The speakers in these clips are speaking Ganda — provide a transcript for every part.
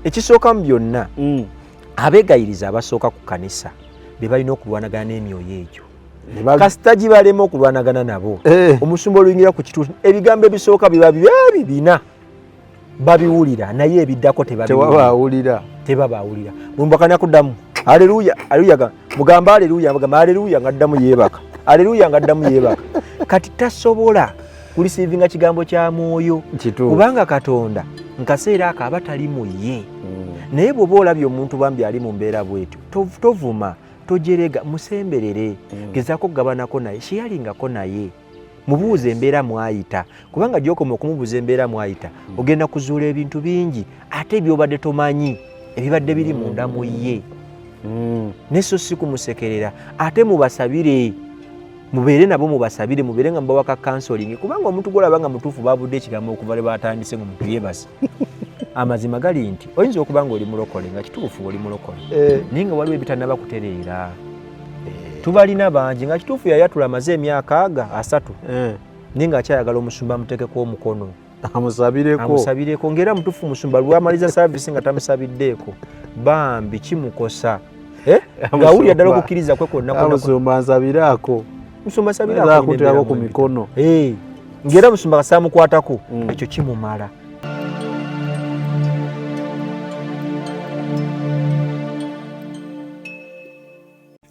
Ekisooka mu byonna, abeegayiriza abasooka ku kanisa be balina okulwanagana n'emyoyo egyo. Kasita gibalema okulwanagana nabo, omusumba oluyingira ku kituuti, ebigambo ebisooka biba bibina babiwulira, naye ebiddako tebawulira. Tebabawulira. Mumbakana kuddamu aleluya aleluya, mugamba aleluya, mugamba aleluya, nga ddamu yeebaka, aleluya, nga ddamu yeebaka. Kati tasobola kulisiivinga kigambo kya mwoyo, kubanga Katonda nkaseera ako aba tali mu ye. Naye bw'oba olabye omuntu bambi ali mu mbeera bwetyo, tovuma, tojerega, musemberere, gezaako okugabanako naye, shiyalingako naye, mubuuze embeera mwayita, kubanga gy'okoma okumubuuza embeera mwayita, ogenda kuzuula ebintu bingi ate by'obadde tomanyi ebibadde biri munda mu ye. Ne so si kumusekerera, ate mubasabire, mubeere nabo, mubasabire, mubeere nga mubawaka counseling, kubanga omuntu gwolaba nga mutuufu babudde ekigambo okuva lwe batandise nga omuntu yeebase. Amazima gali nti oyinza okuba nga oli mulokole, nga kituufu oli mulokole, naye nga waliwo ebitannaba kutereera. Tubalina bangi nga kituufu yayatula amaze emyaka aga 30, naye ng'akyayagala omusumba amuteekeko omukono, amusabireko, amusabireko, ng'era mutuufu musumba lwamaliza service nga tamusabiddeeko, bambi kimukosa. Ng'awulira ddala okukkiriza kwe kwonna. Musumba nsabiraako, musumba nsabiraako, kuteekako ku mikono, ng'era musumba kasaamukwatako, ekyo kimumala.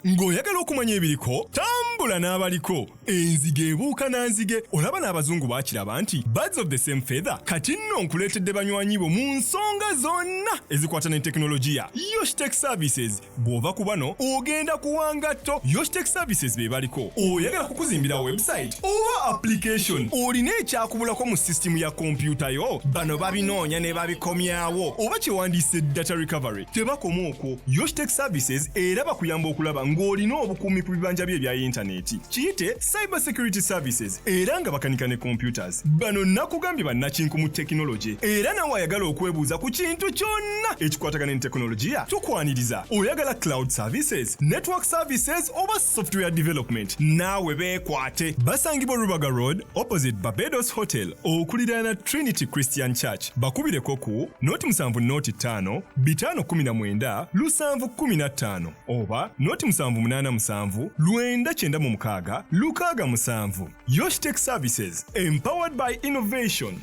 Ng'oyagala okumanya ebiriko, tambula n'abaliko. Enzige ebuuka na nzige. Olaba n'abazungu baakiraba nti birds of the same feather. Kati nno nkuleetedde banywanyi bo mu nsonga zonna ezikwata ne tekinologiya, Yoshtech Services. Bw'ova ku bano ogenda kuwangatto. Yoshtech Services be baliko. Oyagala kukuzimbira website oba application, olina ekyakubulako mu sisitimu ya kompyuta yo, bano babinoonya ne babikomyawo, oba kyewandiise data recovery. Tebakoma okwo, Yoshtech Services era bakuyamba okulaba ng'olina obukuumi ku bibanja bye ebya yintaneti, kiyite cyber security services, era nga bakanika ne computers. Bano nakugambye bannakinku mu tekinologi, era nawe ayagala okwebuuza ku kintu kyonna ekikwatagana ne tekinologiya, tukwaniriza. Oyagala cloud services, network services oba software development, naawe beekwate. Basangibwa Rubaga Road, opposite Barbados Hotel, okuliraana Trinity Christian Church. Bakubireko ku 0 7 0 5 519 7 15 oba 0 7 8 7 9 96 6 7. Yoshtech Services, empowered by innovation.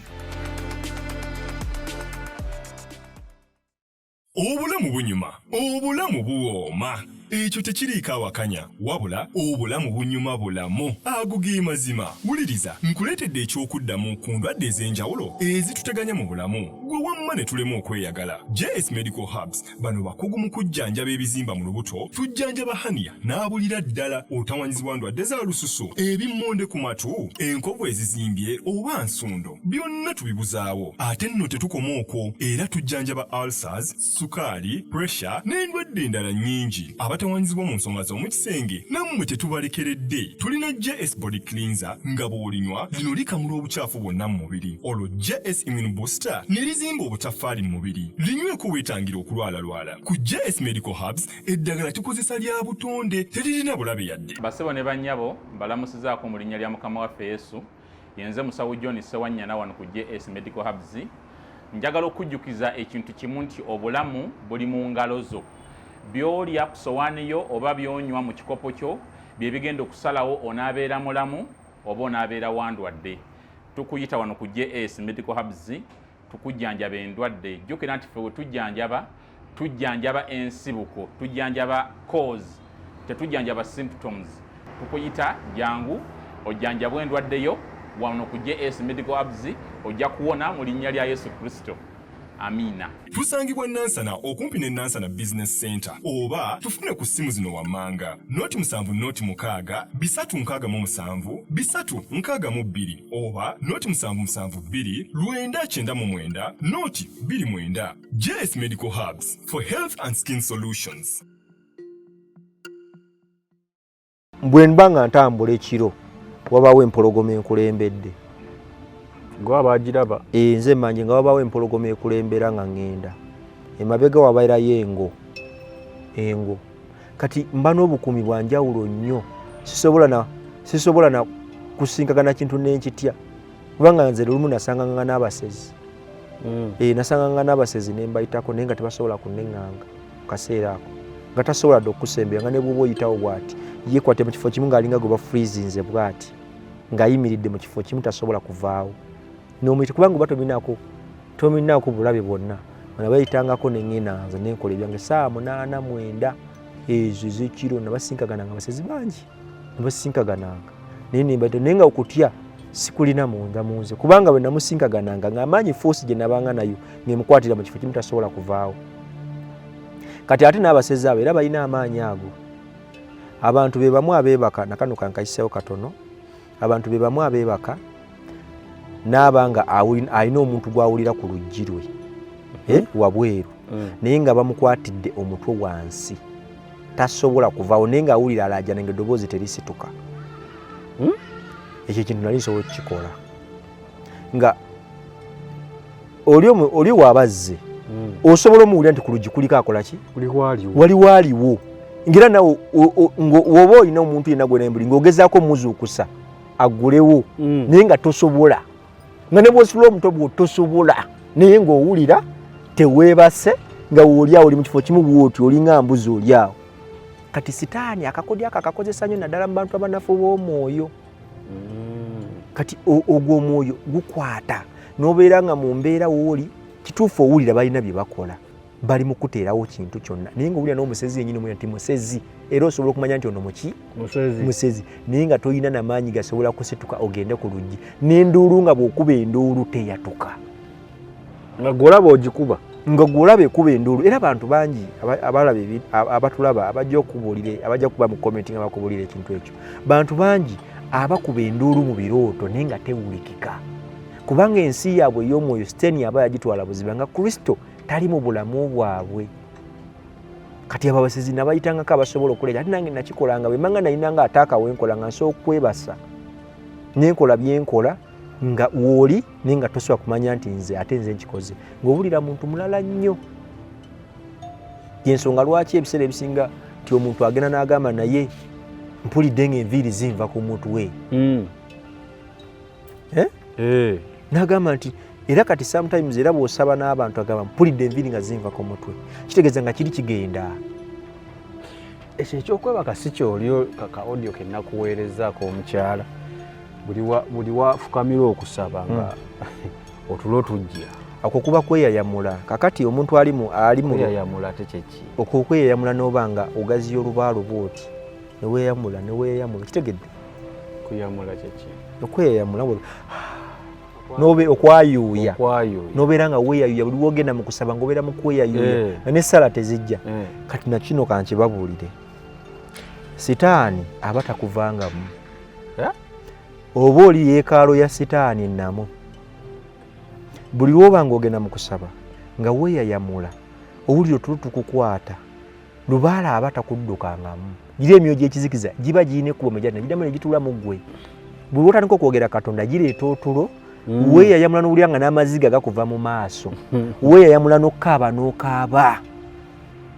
Obulamu bunyuma, obulamu buwooma, ekyo tekiriiko awakanya, wabula obulamu bunyuma bulamu. Ago ge mazima. Wuliriza, nkuleetedde eky'okuddamu ku ndwadde ez'enjawulo ezituteganya mu bulamu, gwe wamma ne tulema okweyagala. JS Medical Hubs, bano bakugu mu kujjanjaba ebizimba mu lubuto. Tujjanjaba hernia n'abulira ddala, otawanyizibwa ndwadde za lususu, ebimmonde ku matu, enkovu ezizimbye oba nsundo, byonna tubibuzaawo. Ate nno tetukoma okwo, era tujjanjaba ulcers, sukaali, pressure n'endwadde endala nnyingi. Abatawanyizibwa mu nsonga z'omu kisenge nammwe tetubalekeredde. Tulina JS Body Cleanser, nga bw'olinywa lino likamula obukyafu bwonna mu mubiri, olwo JS Immune Booster ne lizimba obutaffaali mu mubiri. Linyweko weetangira okulwalalwala. Ku JS Medical Hubs eddagala tukozesa lya butonde, teririna bulabe yadde. Basebo ne bannyabo, mbalamusizaako mu linnya lya Mukama waffe Yesu. Yenze musawo John Sewanyana wano ku JS Medical Hubs. Njagala okujjukiza ekintu kimu nti obulamu buli mu ngalo zo. By'olya ku sowaani yo oba by'onywa mu kikopo kyo bye bigenda okusalawo onaabeera mulamu oba onaabeera wandwadde. Tukuyita wano ku JS Medical Hubs tukujjanjaba endwadde. Jjukira nti ffe we tujjanjaba, tujjanjaba ensibuko, tujjanjaba cause, tetujjanjaba symptoms. Tukuyita jangu ojjanjabwe endwadde yo wano ku JS Medical Hubs, ojja kuwona mu linnya lya Yesu Kristo. Amiina. Tusangibwa Nansana, okumpi ne Nansana Business Center, oba tufune ku ssimu zino wammanga: 07 0 6 367 362 oba 0 7 7 2 999 0 29. JS Medical Hubs, for health and skin solutions. Bwe mba nga ntambula ekiro, wabaawo empologoma enkulembedde. Gwe abagiraba? Nze manje nga wabaawo empologoma ekulembera nga ŋŋenda, emabega wabeerayo engo. Engo kati mba n'obukuumi bwa njawulo nnyo, sisobola na kusinkagana kintu nenkitya, kubanga nze lumu nasanganga n'abasezi. Eh, nasanganga n'abasezi ne mbayitako naye nga tebasobola kuneŋŋanga mu kaseera ako, nga tasobola dde okukusembera, nga ne bw'oba oyitawo bw'ati yeekwate mu kifo kimu ng'alinga gwe bafreezinze bw'ati, ng'ayimiridde mu kifo kimu tasobola kuvaawo n'omuyita, kubanga oba tominaako bulabe bwonna. Nabayitangako ne ŋŋenda nze ne nkola ebyange ssaawa 8, 9 ezo ez'ekiro. Nabasinkagananga abasezi bangi, nabasinkagananga naye nembayita, naye nga okutya sikulina munda mu nze, kubanga bwe namusinkagananga ng'amaanyi force gye nabanga nayo ng'emukwatira mu kifo kimu tasobola kuvaawo. Kati ate n'abasezi abo era balina amaanyi ago. Abantu be bamu abeebaka, nakano kankayiseewo katono, abantu be bamu abeebaka n'aba nga alina omuntu gw'awulira ku luggi lwe wabweru, naye nga bamukwatidde omutwe wansi tasobola kuvaawo, naye ng'awulira alaajana nga eddoboozi terisituka. Ekyo ekintu nali nsobola okukikola nga oli waabazze osobola omuwulira nti ku luggi kuliko akola ki, waliwo aliwo, ngera nawe woba olina omuntu yenna gwenembuli ng'ogezaako omuzuukusa aggulewo, naye nga tosobola, nga ne bwositula omutwe gwo tosobola, naye ng'owulira teweebase, nga wooli awo oli mu kifo kimu bwoti olinga mbuzi oli awo. Kati sitaani akakodyo ako akakozesa nnyo naddala mu bantu abanafu b'omwoyo. Kati ogwo omwoyo gukwata n'obeera nga mu mbeera wooli kituufu owulira balina bye bakola, bali mu kuteerawo kintu kyonna, naye ng'owulira n'omusezi yennyini omulira nti musezi, era osobola okumanya nti ono muki, musezi, naye nga tolina namaanyi gasobola kusituka ogende ku luggi, n'enduulu nga bw'okuba enduulu teyatuka, nga gw'olaba ogikuba, nga gw'olaba ekuba enduulu. Era abantu bangi abalaba abatulaba abajja okubuulira, abajja kuba mu comment nga bakubuulira ekintu ekyo, bantu bangi abakuba enduulu mu birooto naye nga tewulikika, kubanga ensi yaabwe ey'omwoyo siteeni aba yagitwala buziba, nga Kristo tali mu bulamu bwabwe. Kati abo abasezi nabayitangako abasobola okuleeta, ate nange nakikolanga bwe manga nalinanga ataaka wenkola nga nsobola okwebasa nenkola byenkola nga wooli, naye nga tosobola kumanya nti nze ate nze nkikoze, ng'owulira muntu mulala nnyo. Yensonga lwaki ebiseera ebisinga nti omuntu agenda n'agamba naye mpulidde ng'enviiri zinva ku mutwe, n'agamba nti era kati sometimes era bw'osaba n'abantu agamba mpulidde enviiri nga zinva ku mutwe, kitegeeza nga kiri kigenda. Ekyo ekyokwebaka si kyoli ka audio ke nakuweerezaako omukyala buli wafukamira okusaba nga otulo tujja. Okwo kuba kweyayamula. Kakati omuntu ali mu ali mu kweyayamula ate kyeki? Okwo okweyayamula n'oba nga ogaziya olubaalo bw'oti neweeyamula neweeyamula, kitegedde? Kuyamula kyeki? Okweyayamula nobe okwayuuya, nobeera nga weeyayuuya buli wogenda mu kusaba ng'obeera mu kweyayuuya nga n'essaala tezijja. Kati nakino kankibabuulire, sitaani aba takuvangamu, oba oli yeekaalo ya sitaani nnamu. Buli lwoba ng'ogenda mu kusaba nga weeyayamula owulira otulo tukukwata, lubaala aba takuddukangamu. Gira emyoyo gy'ekizikiza giba girina ekkubo mwe giddamu ne gituula mu ggwe. Buli lw'otandika okwogera Katonda gireeta otulo, weeyayamula n'owulira nga n'amaziga gakuva mu maaso, weeyayamula n'okukaaba n'okaaba.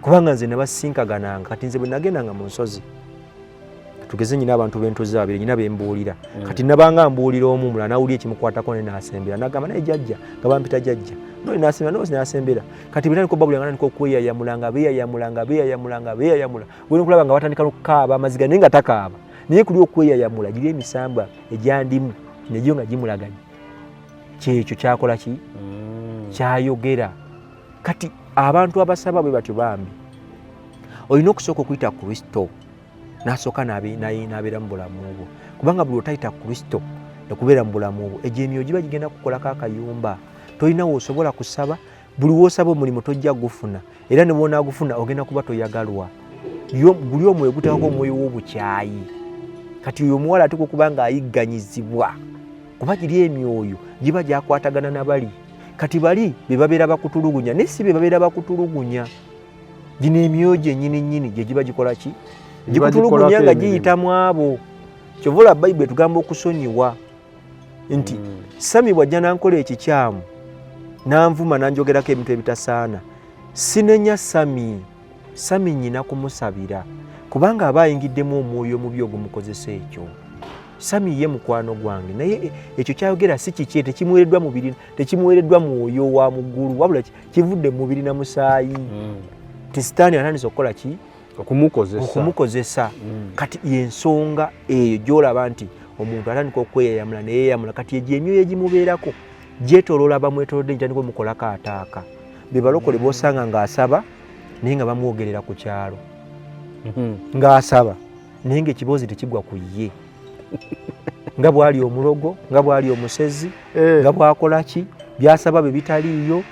Kubanga nze nabasinkagananga. Kati nze bwe nagendanga mu nsozi, tugeze nyina abantu bentuze babiri, nyina bembuulira, kati nabanga mbuulira omu, mulala nawulira ekimukwatako ne nasembera nagamba naye jajja, nga bampita jajja, noli nasembera nosi nasembera. Kati bwe natandika obabulira nga natandika okweyayamula nga beeyayamula nga beeyayamula nga beeyayamula, gwe nkulaba nga batandika n'okukaaba amaziga, naye nga takaaba, naye kuli okweyayamula giri emisambwa egyandimu negyo nga gimulaganya kyekyo kyakola ki kyayogera. Kati abantu abasaba bwe batyo bambi olina okusooka okuyita Kristo n'asooka n'abeera mu bulamu bwo, kubanga buli otayita Kristo ekubeera mu bulamu bwo egyo emyoyo giba gigenda kukolako akayumba, tolina w'osobola kusaba. Buli w'osaba omulimu tojja gufuna, era ne bw'onaagufuna ogenda kuba toyagalwa. Guli omwoyo guteekako omwoyo w'obukyayi. Kati oyo omuwala ateekwa okuba ng'ayigganyizibwa, kuba giri emyoyo giba gyakwatagana na bali. Kati bali be babeera bakutulugunya, naye si be babeera bakutulugunya, gino emyoyo gyennyini nnyini gye giba gikola ki, gikutulugunya nga giyita mu abo. Kyova olaba Bayibuli etugamba okusonyiwa nti Sami bw'ajja n'ankola ekikyamu n'anvuma n'anjogerako ebintu ebitasaana, sinenya Sami, Sami nnyina kumusabira, kubanga aba ayingiddemu omwoyo omubi ogumukozesa ekyo. Sami ye mukwano gwange, naye ekyo kyayogera si kikye, tekimuweereddwa mubiri, tekimuweereddwa mwoyo wa muggulu, wabula kivudde mu mubiri na musaayi. Ti Sitaani atandise okukola ki? Okumukozesa. Okumukozesa. Kati yensonga eyo gyolaba nti omuntu atandika okweyayamula neyeyamula. Kati egyo emyoyo egimubeerako gyetoloola, bamwetolodde, gitandika omukolako ataaka. Be balokole bosanga ng'asaba naye nga bamwogerera ku kyalo, ng'asaba naye ng'ekiboozi tekigwa ku ye, nga bw'ali omulogo, nga bw'ali omusezi, nga bw'akola ki, byasaba bye bitaliiyo,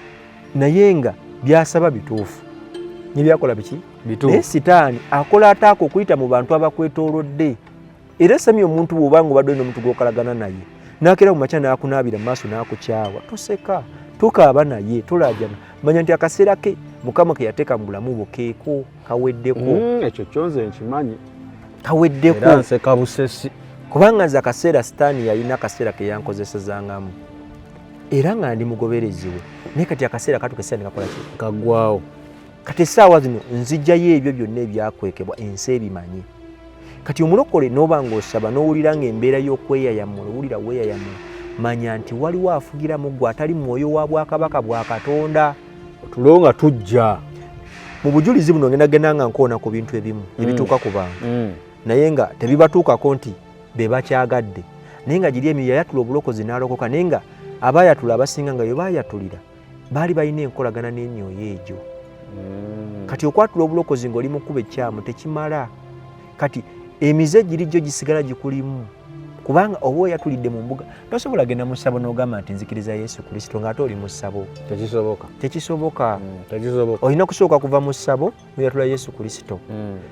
naye nga byasaba bituufu nebyakola biki. Bituufu. Naye Sitaani akola ataaka okuyita mu bantu abakwetoolodde. Era Sami, omuntu bw'oba nga obadde olina omuntu gw'okolagana naye, n'akeera mu makya n'akunaabira mu maaso n'akukyawa, toseka, tokaaba naye, tolaajana. Manya nti akaseera ke Mukama ke yateeka mu bulamu bwo keeko kaweddeko. Ekyo kyonze nkimanyi. Kaweddeko. Era nseka busesi. Kubanga nze akaseera Sitaani yalina akaseera ke yankozesezangamu era nga ndi mugoberezi we, naye kati akaseera katuka essaawa ne kakola ki? Kaggwawo. Kati essaawa zino nzijjayo ebyo byonna ebyakwekebwa ensi ebimanyi. Kati omulokole n'oba ng'osaba n'owulira ng'embeera y'okweyayamula, owulira weeyayamula, manya nti waliwo afugira mu ggwe atali mwoyo wa bwakabaka bwa Katonda. Otulo nga tujja. Mu bujulizi buno ngenda genda nga nkoona ku bintu ebimu ebituuka ku bantu, naye nga tebibatuukako nti be bakyagadde, naye nga giri emyoyo yayatula obulokozi n'alokoka, naye nga abaayatula abasinga nga bye baayatulira baali balina enkolagana n'emyoyo egyo. Kati okwatula obulokozi ng'oli mu kkubo ekkyamu tekimala. Kati emize giri gyo gisigala gikulimu, kubanga oba oyatulidde mu mbuga. Tosobola genda mu ssabo n'ogamba nti nzikiriza Yesu Kristo ng'ate oli mu ssabo. Tekisoboka. Tekisoboka. Tekisoboka. Olina kusooka kuva mu ssabo noyatula Yesu Kristo.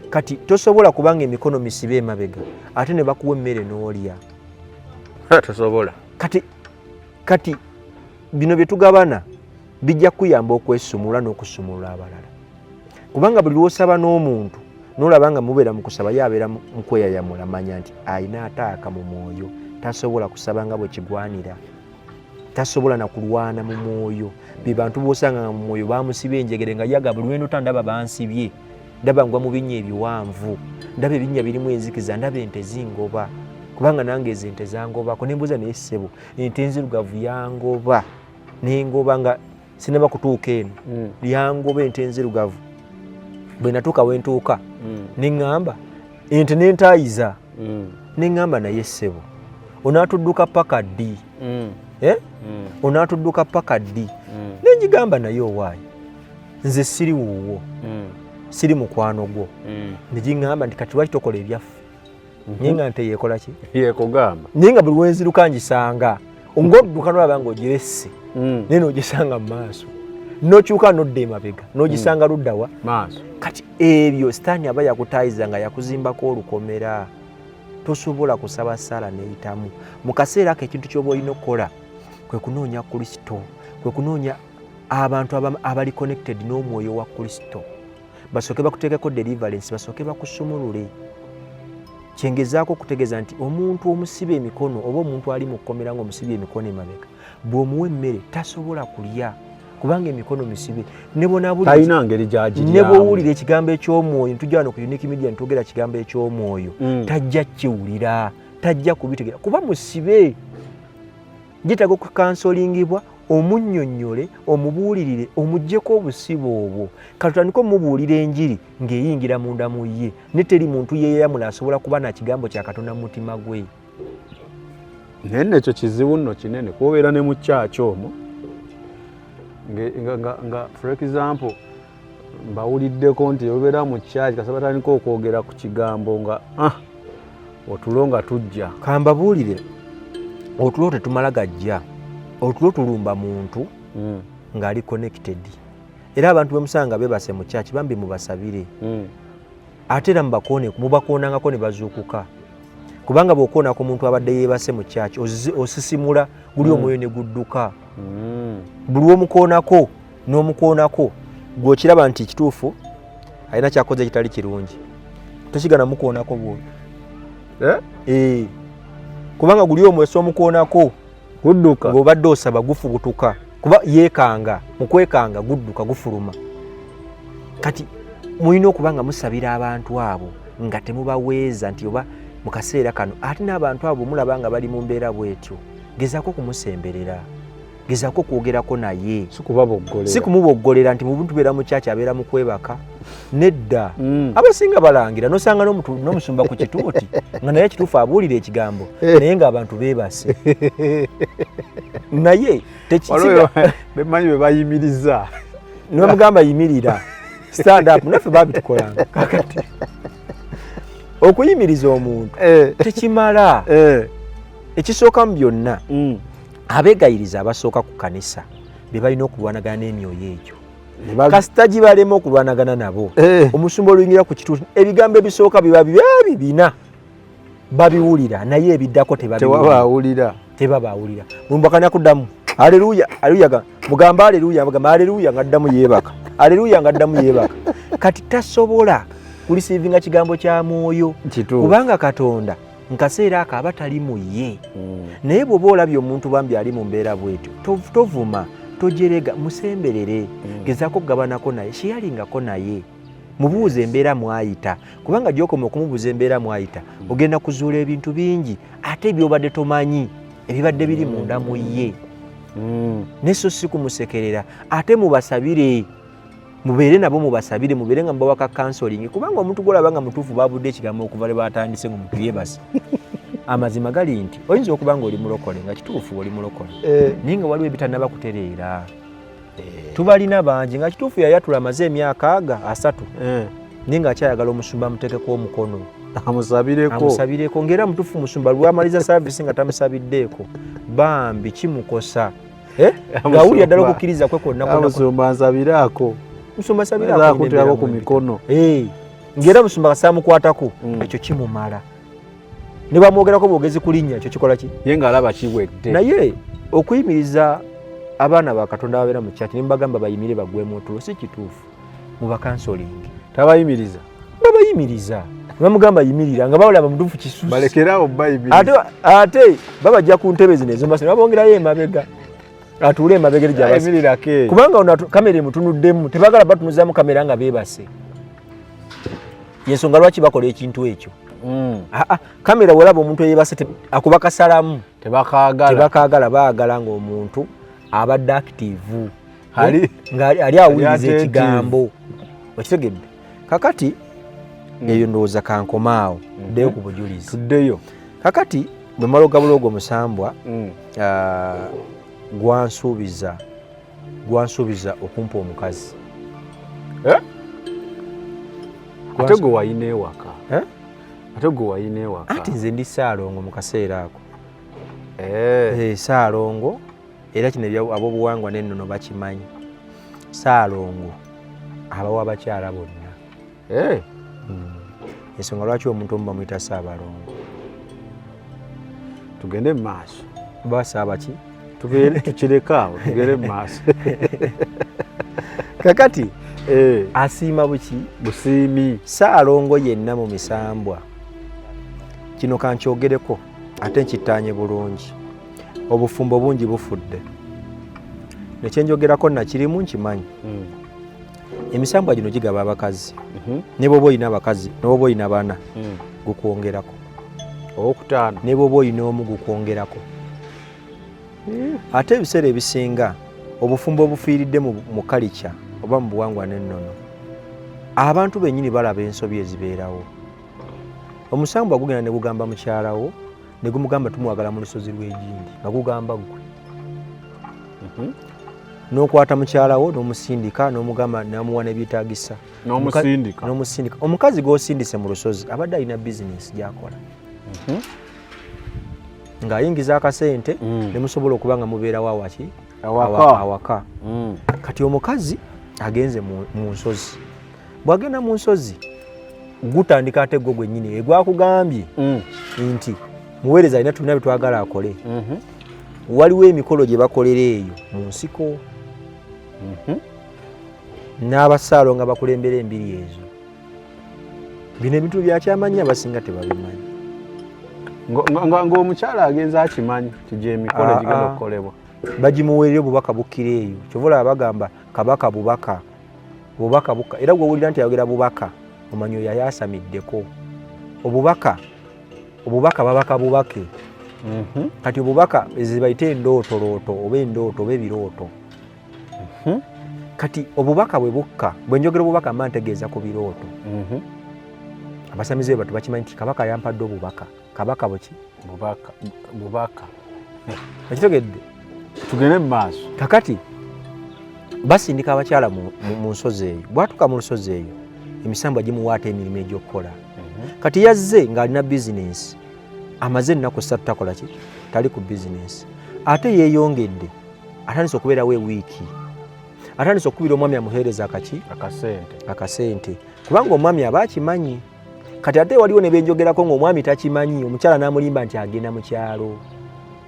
Kati tosobola kubanga emikono misibe emabega ate ne bakuwa emmere n'olya. Tosobola. Kati bino bye tugabana bijja kuyamba okwesumulula n'okusumulula abalala, kubanga buli lw'osaba n'omuntu n'olaba nga mubeera mu kusaba, ye abeera mu kweyayamula, manya nti alina ataaka mu mwoyo, tasobola kusaba nga bwe kigwanira, tasobola na kulwana mu mwoyo. Be bantu b'osanga nga mu mwoyo bamusibye enjegere, nga yaga buli lwendota ndaba bansibye, ndaba ngwa mu binnya ebiwanvu, ndaba ebinnya birimu enzikiza, ndaba ente zingoba, kubanga nange ezo ente zangobako. Nembuuza, naye ssebo, ente enzirugavu yangoba nengoba nga sinaba kutuuka eno, yangoba ente enzirugavu. Bwe natuuka wentuuka, neŋŋamba ente nentaayiza, neŋŋamba, naye ssebo, onaatudduka paka ddi? Eh? Onaatudduka paka ddi? Nenjigamba, naye owaayi, nze siri wuwo, siri mukwano gwo. Negiŋŋamba nti kati lwaki tokola ebyaffe? Naye nga nte yeekola ki? Yekugamba. Naye nga buli wenziruka ngisanga, ng'odduka nolaba ng'ogiresse, naye n'ogisanga mu maaso, n'okyuka n'odda emabega n'ogisanga luddawa? Maaso. Kati ebyo Sitaani aba yakutaayiza nga yakuzimbako olukomera, tosobola kusaba ssaala n'eyitamu. Mu kaseera ako ekintu ky'oba olina okukola kwe kunoonya Kristo, kwe kunoonya abantu abali connected n'omwoyo wa Kristo, basooke bakuteekeko deliverance, basooke bakusumulule. Kyengezaako okutegeeza nti omuntu omusiba emikono oba omuntu ali mu kkomera ng'omusibye emikono emabega, bw'omuwa emmere tasobola kulya kubanga emikono misibe. Ne talina ngeri gyagiryamu. Ne bw'owulira ekigambo eky'omwoyo, ntujja wano ku Unique Media ntwogera kigambo eky'omwoyo, tajja kiwulira, tajja kubitegera kuba musibe. Gitaaga okukansolingibwa, omunnyonnyole, omubuulirire, omuggyeko obusibe obwo. Katutandike omubuulira enjiri ng'eyingira munda mu ye, ne teri muntu yeeyamula asobola kuba na kigambo kya Katonda mu mutima gwe. Naye nno ekyo kizibu nno kinene, kubeera ne mu kyaki omwo nga for example mbawuliddeko nti obeera mu kyaki kasa batandika okwogera ku kigambo nga otulo nga tujja. Kambabuulire, otulo tetumala gajja, otulo tulumba muntu ng'ali connected. Era abantu bemusanga bebase mu kyaki, bambi mubasabire. Ate era mubakoone, mubakoonangako ne bazuukuka, kubanga bw'okoona ku muntu abadde yeebase mu kyaki, osisimula guli omwoyo ne gudduka. Buli lw'omukoonako n'omukoonako, gw'okiraba nti kituufu alina kyakoze ekitali kirungi, tokigana mukoonako bw'oyo. Eh? Eh. Kubanga guli omwesa omukoonako gudduka, ng'obadde osaba gufubutuka, kuba yeekanga, mu kwekanga gudduka gufuluma. Kati mulina okuba nga musabira abantu abo nga temubaweeza nti oba Mu kaseera kano ate n'abantu abo mulaba nga bali mu mbeera bw'etyo, gezaako okumusemberera, gezaako okwogerako naye, si kumuboggolera nti mubuntu beera mu kyaki abeera mu kwebaka. Nedda. Abasinga balangira nosanga n'omusumba ku kituuti nga naye kituufu abuulira ekigambo naye ng'abantu beebase. Naye bemanyi be bayimiriza ne bamugamba yimirira, stand up, naffe babitukolanga. Kakati okuyimiriza omuntu tekimala. Ekisooka mu byonna, abeegayiriza abasooka ku kanisa be balina okulwanagana n'emyoyo egyo. Kasita gibalema okulwanagana nabo, omusumba oluyingira ku kituuti, ebigambo ebisooka biba bibina babiwulira, naye ebiddako tebabawulira. Tebabawulira. Mumbakanya kuddamu aleluya, aleluya, mugamba aleluya, mugamba aleluya, ngaddamu yeebaka, aleluya, ngaddamu yeebaka. Kati tasobola kulisiivinga kigambo kya mwoyo, kubanga Katonda nkaseera ako aba tali mu ye. Naye bw'oba olabye omuntu bambi ali mu mbeera bwetyo, tovuma, tojerega, musemberere, gezaako okugabanako naye, sheyalingako naye, mubuuze embeera mwayita, kubanga gy'okoma okumubuuza embeera mwayita, ogenda kuzuula ebintu bingi ate by'obadde tomanyi ebibadde biri munda mu ye. Ne so si kumusekerera, ate mubasabire, mubeere nabo, mubasabire, mubeere nga mubawaka counseling, kubanga omuntu gw'olaba nga mutuufu babudde ekigambo okuva lwe batandise ng'omuntu yeebase. Amazima gali nti oyinza okuba nga oli mulokole, nga kituufu oli mulokole, naye nga waliwo ebitannaba kutereera. Tubalina bangi nga kituufu yayatula amaze emyaka aga 30, naye ng'akyayagala omusumba amuteekeko omukono, amusabireko, ng'era mutuufu musumba lwamaliza saavisi nga tamusabiddeeko, bambi kimukosa. Ng'awulira ddala okukkiriza kwe kwonna. Musumba nsabiraako, musumba nsabiraako ku mikono, ng'era musumba kasaamukwatako, ekyo kimumala. Ne bamwogerako bwogezi ku linnya, ekyo kikola ki? Ye ng'alaba kiwedde. Naye okuyimiriza abaana ba Katonda babeera mu kyaki ne mbagamba bayimire bagwemu otulo si kituufu. Mu bakansolingi tabayimiriza, babayimiriza ne bamugamba yimirira, nga bawulaba mutuufu kisusse, balekerawo bayimiriza. Ate babajja ku ntebe zino ez'omu maaso ne babongerayo emabega, atuule emabega eri gy'abase, kubanga ono kamera emutunuddemu, tebagala batunuzaamu kamera nga beebase. Yensonga lwaki bakola ekintu ekyo. Kamera wolaba omuntu eyebase akuba kasalamu, tebakaagala, baagala ng'omuntu abadde active, ng'ali awuliriza ekigambo. Okitegedde? Kakati eyo ndowooza kankomaawo, ddeyo ku bujulizi. Tuddeyo. Kakati bwe mala ogabula ogwo musambwa, gwansuubiza okumpa omukazi. Ate gwe wayina ewaka? Ate gwe wayina ewaka? Anti nze ndi Ssaalongo mu kaseera ako. Ssaalongo, era kino ab'obuwangwa n'ennono bakimanyi, Ssaalongo abawa abakyala bonna. Ensonga lwaki omuntu omu bamuyita Ssaabalongo. Tugende mu maaso. Basaaba ki? Tukireke awo, tugende mu maaso. Kakati asiima buki? Busiimi. Ssaalongo yenna mu misambwa, kino kankyogereko ate nkittaanye bulungi, obufumbo bungi bufudde, nekyenjogerako nakirimu nkimanyi. Emisambwa gino gigaba abakazi, ne bw'oba olina abakazi, ne bw'oba olina bana, gukwongerako. Owokutaano. Ne bw'oba olina omu, gukwongerako. Ate ebiseera ebisinga obufumbo obufiiridde mu kalica oba mu buwangwa n'ennono, abantu bennyini balaba ensobi ezibeerawo. Omusambwa gugenda ne gugamba mukyalawo, ne gumugamba tumwagala mu lusozi lw'egindi, nga gugamba ggwe. N'okwata mukyalawo n'omusindika, n'omugamba, n'amuwa n'ebyetaagisa. N'omusindika. N'omusindika. Omukazi gw'osindise mu lusozi abadde alina bizinesi gy'akola, ng'ayingiza akasente, ne musobola okuba nga mubeerawo awaki? Awaka. Kati omukazi agenze mu nsozi, bw'agenda mu nsozi gutandika ate gwo gwennyini egwakugambye nti muweereza alina tulina byetwagala akole. Waliwo emikolo gye bakolera eyo mu nsiko n'abasaalo nga bakulembera embiri ezo. Bino ebintu byakyamanyi, abasinga tebabimanyi. Ng'omukyala agenze akimanyi nti gyemikolo egigenda okukolebwa. Bagimuweerera, obubaka bukkira eyo. Kyova olaba bagamba kabaka bubaka, bubaka bukka. Era gwowulira nti ayogera bubaka, omanyi oyo ayasamiddeko obubaka. Obubaka babaka bubake. Kati obubaka ezibayita endootolooto oba endooto oba ebirooto. Kati obubaka bwe bukka, bwe njogera obubaka mba ntegeeza ku birooto. Abasamize batu bakimanyi nti kabaka yampadde obubaka. Kabaka buki? Bubaka, bubaka. Okitegedde? Tugende mu maaso. Kakati basindika abakyala mu nsozi eyo. Bwatuuka mu lusozi eyo, emisambwa gimuwaata emirimu egy'okukola. Kati yazze ng'alina bizinensi, amaze ennaku 3 takola ki? Tali ku bizinensi. Ate yeeyongedde, atandise okubeerawo ewiiki, atandise okukubira omwami amuheereza akaki? Akasente. Akasente, kubanga omwami aba akimanyi. Kati ate waliwo ne benjogerako ng'omwami takimanyi, omukyala n'amulimba nti agenda mu kyalo.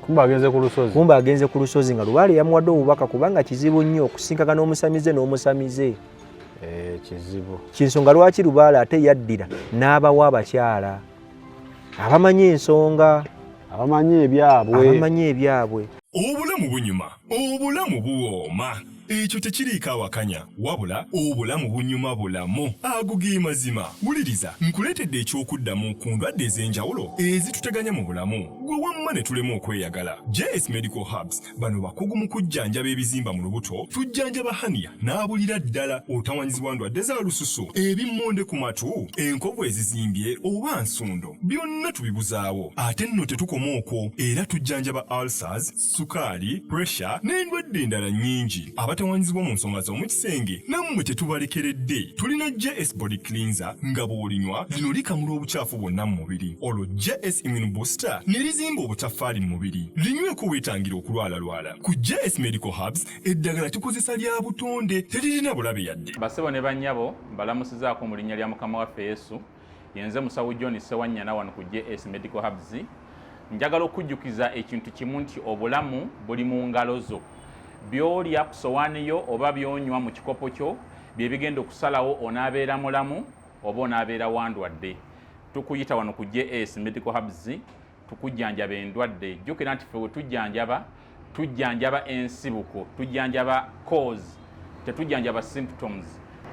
Kumbe agenze ku lusozi. Kumbe agenze ku lusozi nga lubaale yamuwadde obubaka, kubanga kizibu nnyo okusinkagana omusamize n'omusamize. Kizibu. Kinsonga lwaki lubaale ate yaddira n'abawa abakyala abamanyi ensonga, abamanyi ebyabwe, abamanyi ebyabwe. Obulamu bunyuma, obulamu buwooma. Ekyo tekiriiko awakanya, wabula obulamu bunyuma bulamu. Ago ge mazima. Wuliriza, nkuleetedde eky'okuddamu ku ndwadde ez'enjawulo ezituteganya mu bulamu. Gwe wamma ne tulema okweyagala. JS Medical Herbs bano bakugu mu kujjanjaba ebizimba mu lubuto, tujjanjaba hernia n'abulira ddala, otawanyizibwa ndwadde za lususu, ebimmonde ku matu, enkovu ezizimbye oba nsundo, byonna tubibuzaawo. Ate nno tetukoma okwo, era tujjanjaba ulcers, sukaali, pressure n'endwadde endala nnyingi. Abatawanyizibwa mu nsonga z'omu kisenge nammwe tetubalekeredde. Tulina JS Body Cleanser nga bw'olinywa lino likamula obukyafu bwonna mu mubiri, olwo JS Immune Booster ne lizimba obutaffaali mu mubiri. Linyweko weetangira okulwalalwala. Ku JS Medical Herbs eddagala tukozesa lya butonde, teririna bulabe yadde. Basebo ne bannyabo, mbalamusizaako mu linnya lya Mukama waffe Yesu. Yenze Musawo John Ssewanyana wano ku JS Medical Herbs. Njagala okujjukiza ekintu kimu nti obulamu buli mu ngalo zo. By'olya ku sowaani yo oba by'onywa mu kikopo kyo bye bigenda okusalawo onaabeera mulamu oba onaabeera wandwadde. Tukuyita wano ku JS Medical Herbs tukujjanjaba endwadde. Jjukira nti ffe we tujjanjaba, tujjanjaba ensibuko, tujjanjaba cause, tetujjanjaba symptoms.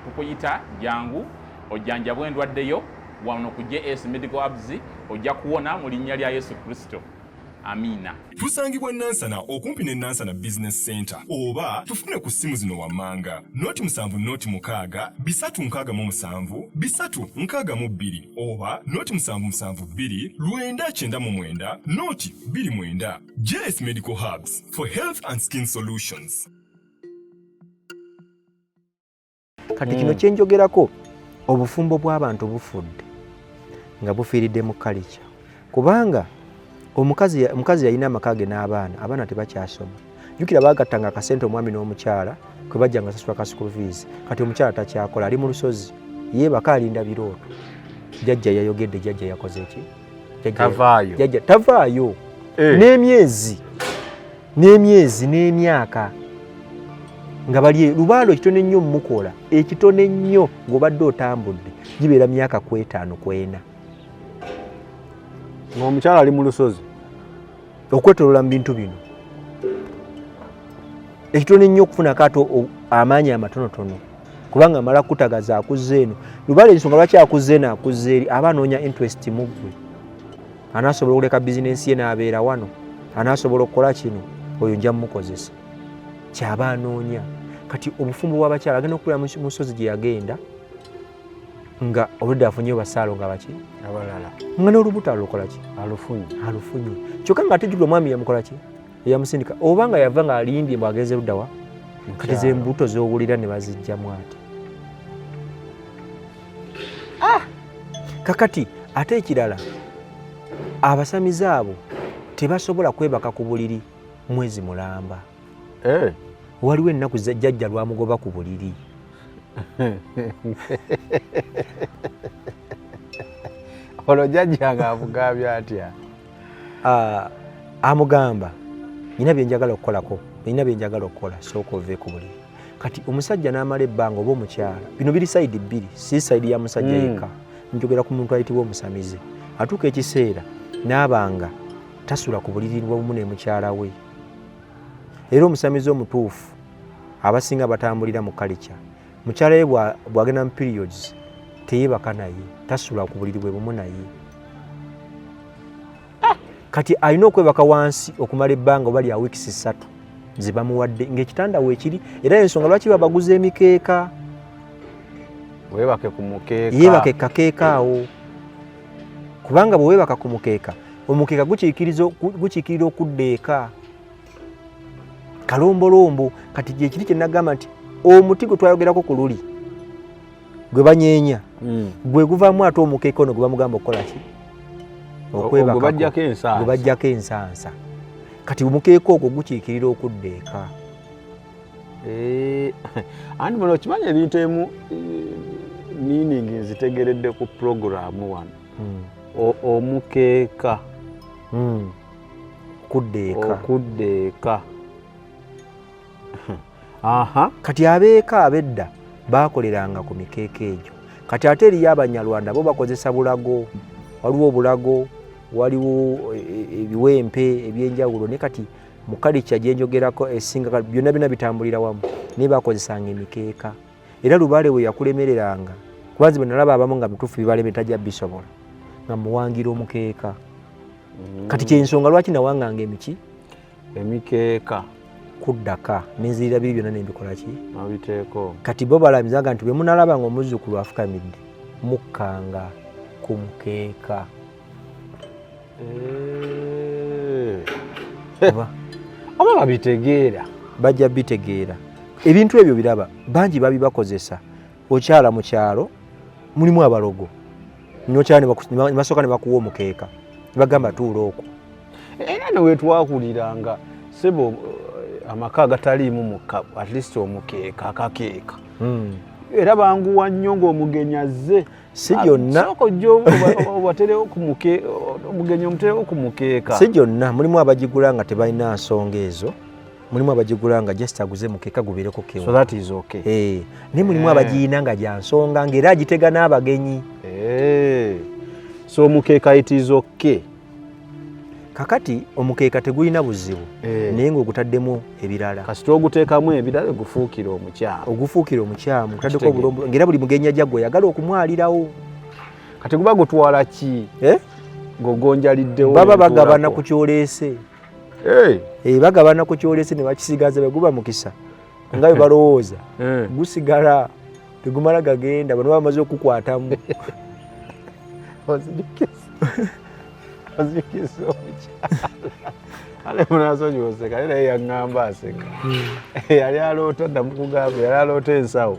Tukuyita jangu ojjanjabwe endwadde yo wano ku JS Medical Herbs, ojja kuwona mu linnya lya Yesu Kristo. Amiina. Tusangibwa Nansana okumpi ne Nansana Business Center, oba tufune ku ssimu zino wammanga: 0 7 0 6 367 362 oba 0 7 7 2 999 0 29. JS Medical Herbs for health and skin solutions. Kati kino kyenjogerako, obufumbo bw'abantu bufudde nga bufiiridde mu kalica, kubanga omukazi yalina amaka ge n'abaana, abaana tebakyasoma. Jjukira baagattanga akasente omwami n'omukyala kwe bajja nga sasula ka school fees. Kati omukyala takyakola, ali mu lusozi yeebaka alinda birooto. Jjajja yayogedde, jjajja yakoze ki? Tavaayo. Jjajja tavaayo. N'emyezi n'emyezi n'emyaka nga bali lubaalo. Ekitono ennyo mukola ekitono ennyo ng'obadde otambudde gibeera myaka 54 ku 40. Ng'omukyala ali mu lusozi. Okwetolola mu bintu bino ekitono ennyo okufunako ate amaanyi amatonotono, kubanga amala kutagaza akuzza eno lubaale. Ensonga lwaki akuzza eno akuzza eri, aba anoonya interest mu ggwe. Anaasobola okuleka bizinensi ye n'abeera wano, anaasobola okukola kino, oyo nja mumukozesa. Kyaba anoonya. Kati obufumbo bw'abakyala agenda okubeera mu nsozi gye yagenda nga olwedde afunyeyo basaalo nga baki abalala, nga n'olubuto alukola ki? Alufunye. Alufunye, kyokka nga ate jjukira omwami yamukola ki? Eyamusindika, oba nga yava ng'alimbye mbu agenze luddawa. Kati ze mbuto z'owulira ne bazijjamu ate. Ah! Kakati ate ekirala, abasamize abo tebasobola kwebaka ku buliri mwezi mulamba. Waliwo ennaku jjajja lwamugoba ku buliri. Olwo jjajja nga amugambye atya? Ah, amugamba nina byenjagala okukolako, nina byenjagala okukola, sooka ove ku buliri. Kati omusajja n'amala ebbanga oba omukyala, bino biri side bbiri, si side ya musajja yekka, njogera ku muntu ayitibwa omusamize. Atuuka ekiseera n'abanga tasula ku buliri bwamu ne mukyala we. Era omusamize omutuufu abasinga batambulira mu kalica, mukyala we bw'agenda mu periods teyebaka naye, tasula ku buliri bwe bumu naye. Kati alina okwebaka wansi okumala ebbanga oba lya wiikisi 3 ze bamuwadde ng'ekitanda weekiri, era ensonga lwaki babaguza emikeeka. Weebake ku mukeeka. Yeebake kakeeka awo, kubanga bwe weebaka ku mukeeka, omukeeka gukiikirira okudda eka, kalombolombo. Kati gyekiri kye nagamba nti omuti gwe twayogerako ku luli gwe banyeenya, gwe guvaamu ate omukeeka ono gwe bamugamba okukola ki? Gwe baggyako ensansa. Gwe baggyako ensansa. Kati omukeeka ogwo gukiikirira okudda eka. Anti muno okimanyi ebintu emu meaning nzitegeredde ku puroguramu wano. Omukeeka. Okudda eka. Okudda eka. Aha. Kati abeeka ab'edda baakoleranga ku mikeeka egyo. Kati ate eriyo Abanyarwanda, bo bakozesa bulago, waliwo obulago, waliwo ebiwempe ebyenjawulo, naye kati mu kalica gyenjogerako esinga byonna byonna bitambulira wamu, naye bakozesanga emikeeka. Era lubaale we yakulemereranga, kuba nze bwe nalaba abamu nga bituufu bibaleme tajja bisobola, nga muwangira omukeeka. Kati kyensonga lwaki nawanganga emiki emikeeka kuddaka nenzirira biri byonna nembikola ki nabiteeko. Kati bo balamizaga nti bwe munalaba nga omuzzukulu afukamidde, mukkanga ku mukeeka. Oba babitegeera, bajja bitegeera ebintu ebyo. Biraba bangi babibakozesa. Okyala mu kyalo mulimu abalogo, nokyala ne basooka ne bakuwa omukeeka ne bagamba tuula okwo. Era newetwakuliranga sebo, amaka agataliimu mukka, at least omukeeka, akakeeka, era banguwa nnyo ng'omugenyi azze. Si gyonna. Sooka ojja obaterewo ku omugenyi omuterewo ku mukeeka. Si gyonna, mulimu abagigula nga tebalina nsonga ezo, mulimu abagigula nga just aguze mukeeka gubeereko kewa. So that is okay. Naye mulimu abagiyina nga gya nsonga, ng'era agitega n'abagenyi. So omukeeka it is okay. Kakati omukeeka tegulina buzibu, naye ng'ogutaddemu ebirala. Kasita oguteekamu ebirala gufuukira omukyamu. Ogufuukira omukyamu, otaddeko obulombo, ng'era buli mugenyi ajja gwe oyagala okumwalirawo. Kati guba gutwala ki? Eh? Ng'ogonjaliddewo. Baba bagabana ku kyoleese. Bagabana ku kyoleese ne bakisigaza. Bwe guba mukisa nga bwe balowooza, gusigala tegumala gagenda, bano bamaze okukwatamu. Ozijukiza omukyala ale munasonyiwa oseka, naye yaŋŋamba aseka. Yali aloota, namukugamba, yali aloota ensawo.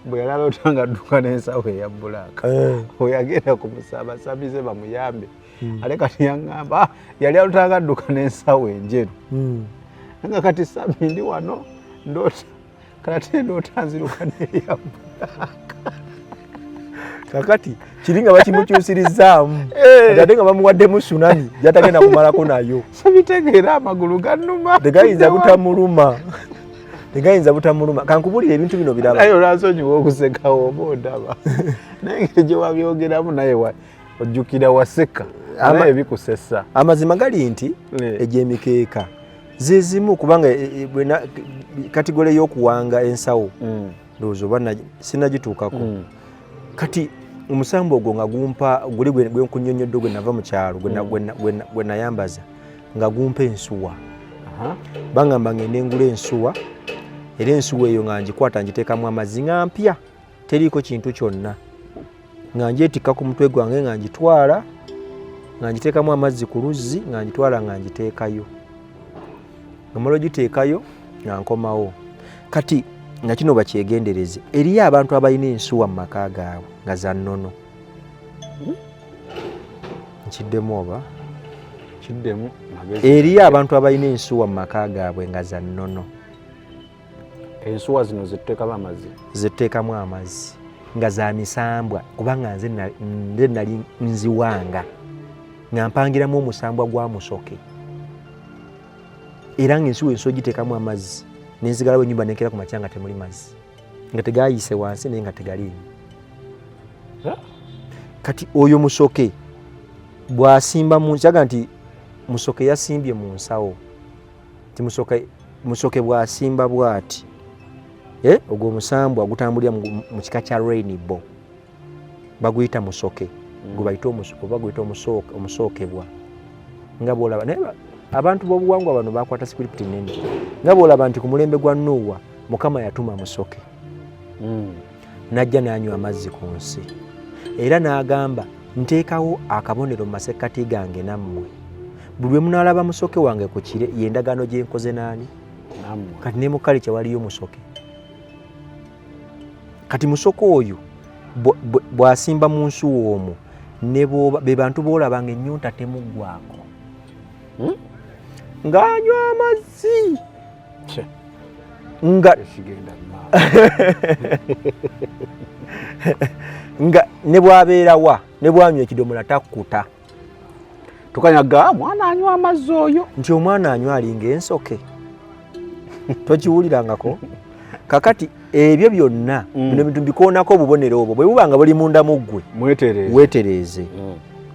Bwe yali aloota nga adduka n'ensawo eya black, weyagenda ku musabasamize bamuyambe. Ate kati yaŋŋamba yali aloota nga adduka n'ensawo enjeru, nga kati sami ndi wano ndoota, kati ate ndoota nziruka n'eya black. Kakati kiri nga bakimukyusirizaamu, ate nga bamuwaddemu tsunami gyatagenda kumalako nayo. Sebitegeera, amagulu gannuma. Tegayinza butamuluma, tegayinza butamuluma. Kankubulira ebintu bino biraba. Naye olwansonyiwa okusekawo oba ondaba, naye engeri gye wabyogeramu, naye ojjukira waseka, naye bikusesa. Amazima gali nti egy'emikeeka ze zimu, kubanga category y'okuwanga ensawo, ndowooza oba sinagituukako. Kati omusambu ogwo nga gumpa guli gwe nkunnyonnyodde, gwe nava mu kyalo gwe nayambaza, nga gumpa ensuwa. Bangamba ngende ngula ensuwa, era ensuwa eyo nga ngikwata ngiteekamu amazzi nga mpya, teriiko kintu kyonna, nga njetikka ku mutwe gwange, nga ngitwala nga ngiteekamu amazzi ku luzzi, nga ngitwala nga ngiteekayo, nga mala ogiteekayo nga nkomawo. Kati nga kino bakyegendereze, eriyo abantu abalina ensuwa mu maka gaabwe nga za nnono. Nkiddemu oba? Kiddemu. Eriyo abantu abalina ensuwa mu maka gaabwe nga za nnono. Ensuwa zino zetuteekamu amazzi? Zetuteekamu amazzi, nga za misambwa, kubanga nze nali nziwanga nga mpangiramu omusambwa gwa musoke, era nga ensuwa ensuwa ogiteekamu amazzi nenzigalawo enyumba nenkera ku makya nga temuli mazzi, nga tegayise wansi naye nga tegaliimu. Kati oyo musoke bwasimba mu kyaga nti musoke yasimbye mu nsawo, ti musoke bwasimba bwati, ogwo omusambwa gutambulira mu kika kya rainbow, baguyita musoke, gwe bayita oba guyita omusookebwa. Nga bwolaba naye abantu b'obuwangwa bano bakwata script nene, nga bwolaba nti ku mulembe gwa Nuuwa Mukama yatuma musoke najja n'anywa amazzi ku nsi, era n'agamba nteekawo akabonero mu masekkati gange nammwe, buli lwe munaalaba musoke wange ku kire, y'endagaano gye nkoze naani. Kati ne mu kalica waliyo musoke. Kati musoke oyo bw'asimba mu nsuwa omwo, be bantu b'olaba nga ennyonta temuggwako, ng'anywa amazzi nga nga ne bw'abeerawa ne bw'anywa ekidomola takkuta. Tukanyaga omwana anywa amazzi oyo, nti omwana anywa alinga ensoke. Tokiwulirangako? Kakati ebyo byonna bino bintu mbikoonako obubonero obwo bwe buba nga buli munda mu ggwe, weetereeze.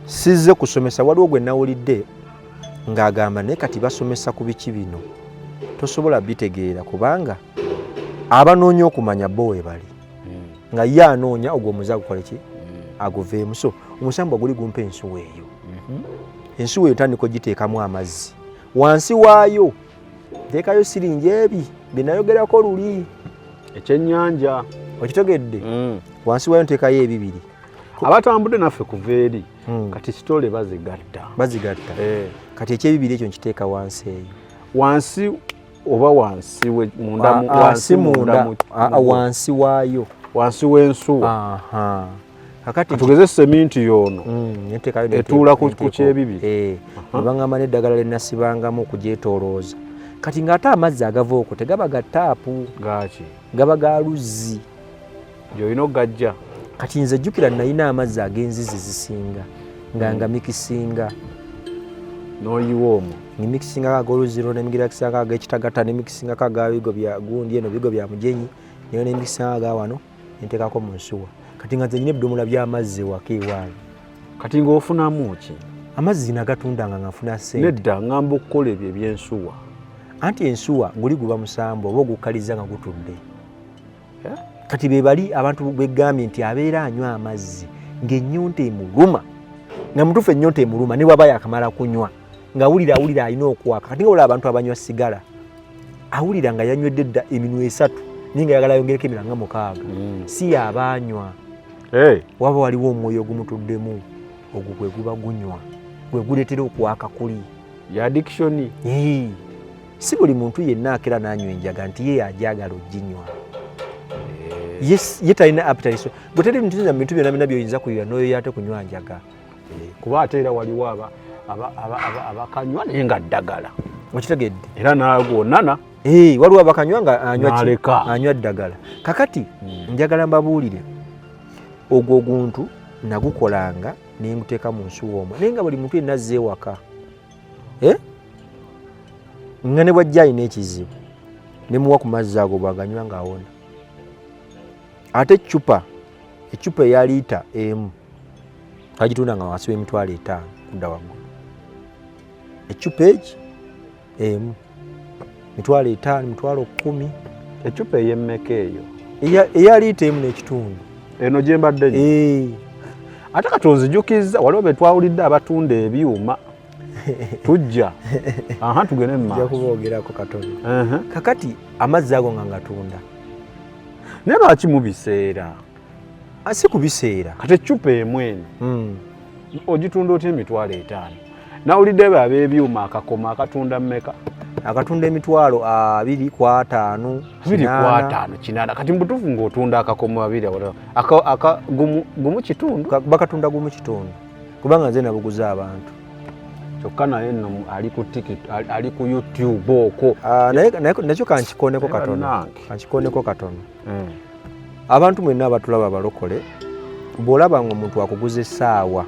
Sizze kusomesa, waliwo gwe nawulidde ng'agamba naye kati basomesa ku biki bino tosobola bitegeera, kubanga abanoonya okumanya bo we bali, nga ye anoonya ogwo omuze agukole ki, aguveemu. So omusambwa guli gumpa ensuwa eyo, ensuwa eyo ntandika ogiteekamu amazzi, wansi waayo nteekayo siringi ebi bye nayogerako luli, ekyennyanja, okitegedde? Wansi waayo nteekayo ebibiri. Abatambudde naffe kuva eri kati kitole bazigatta, bazigatta. Kati ekyebibiri ekyo nkiteeka wansi eyo, wansi oba wansi munda, wansi munda, wansi waayo, wansi w'ensuwa. Kakati tugeze seminti yoono etuula ku kyebibiri, nebaŋŋamba n'eddagala lye nasibangamu okugyetoolooza. Kati ng'ate amazzi agava okwo tegaba ga taapu, gaki gaba ga luzzi, gy'olina okugajja. Kati nze jjukira nalina amazzi ag'enzizi zisinga nga mikisinga n'oyiwa omwo, nemikisingako ag'oluzzi lwo, nemikisingako ag'ekitagata, nemikisingako aga bigo bya gundi eno, bigo bya mujenyi, nayo nemikisingako aga wano, nenteekako mu nsuwa. Kati nga nze nyina ebidomola by'amazzi ewaka ewange. Kati ng'ofunamu ki? Amazzi nagatundanga nga nfuna ssente. Nedda, ngamba okukola ebyo ebyensuwa. Anti ensuwa guli guba musambu oba ogukkaliza nga gutudde. Kati be bali abantu begambye nti abeera anywa amazzi ng'ennyonta emuluma, nga mutuufu ennyonta emuluma ne bw'aba yakamala kunywa ng'awulira awulira alina okwaka. Kati nga olaba abantu abanywa sigala, awulira nga yanywedde dda eminwa esatu naye nga yagala ayongereko emirala nga 6. Si yabaanywa, waba waliwo omwoyo ogumutuddemu, ogwo gwe guba gunywa, gwe guleetera okwaka kuli ya addiction. Si buli muntu yenna akera n'anywa enjaga nti ye ajagala oginywa. Ye talina appetite, so gwe teri ntuza mu bintu byonna byonna by'oyinza kuyira n'oyo ate kunywa njaga. Kuba ate era waliwo abakanywa naye nga ddagala. Okitegedde? Era naagwonana. Waliwo abakanywa nga anywa ddagala. Kakati njagala mbabuulire ogwo oguntu nagukolanga ne nguteeka mu nsuwa omwo, naye nga buli muntu yenna azze ewaka nga ne bwajja alina ekizibu ne muwa ku mazzi ago, bwaganywa ng'awona. Ate eccupa eya liita emu agitunda nga wansi w'emitwalo 5 kudda waggulu. Eccupa egi emu 50,000, 10,000. Eccupa ey'emmeka eyo? Eya liita emu n'ekitundu. Eno gye mbadde nnyo. Ate kati onzijukizza waliwo be twawulidde abatunda ebyuma. Tujja. Aha, tugende mu maaso. Nja kuboogerako katono. Kakati amazzi ago nga ngatunda. Naye lwaki mubiseera? Si kubiseera. Kati eccupa emu eno ogitunda otya 50,000? Nawulidde be ab'ebyuma akakoma akatunda mmeka? Akatunda 25,000. 25, 8. Kati mubutuufu ng'otunda akakomo abiri gumu kitundu? Bakatunda gumu kitundu kubanga nze nabuguza abantu. Kyokka naye nno ali ku tikiti, ali ku YouTube okwo. Naye nakyo kankikoneko katono. Kankikoneko katono. Abantu mwenna abatulaba abalokole, bw'olaba ng'omuntu akuguza essaawa,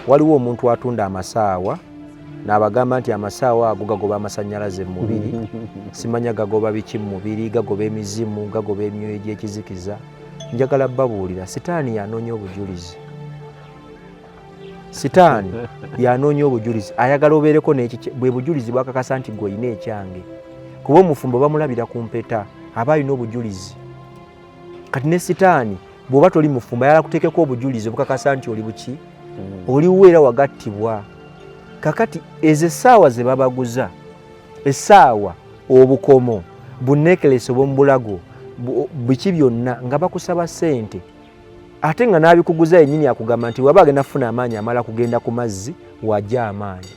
waliwo omuntu atunda amasaawa n'abagamba nti amasaawa ago gagoba amasannyalaze mu mubiri, simanya gagoba biki mu mubiri, gagoba emizimu, gagoba emyoyo gy'ekizikiza. Njagala babuulira, sitaani yanoonya obujulizi. Sitaani yanoonya obujulizi, ayagala obeereko n'ekiki, bwe bujulizi bwakakasa nti gwe olina ekyange. Kuba omufumbo bamulabira ku mpeta, aba alina obujulizi. Kati ne sitaani bw'oba toli mufumbo ayagala kuteekeko obujulizi obukakasa nti oli buki, oliwo era wagattibwa. Kakati ezo essaawa ze babaguza, essaawa, obukomo, bunekelesi obw'omubulago, biki byonna nga bakusaba ssente, ate nga n'abikuguza yennyini akugamba nti waba agenda kufuna amaanyi amala kugenda ku mazzi, wajja amaanyi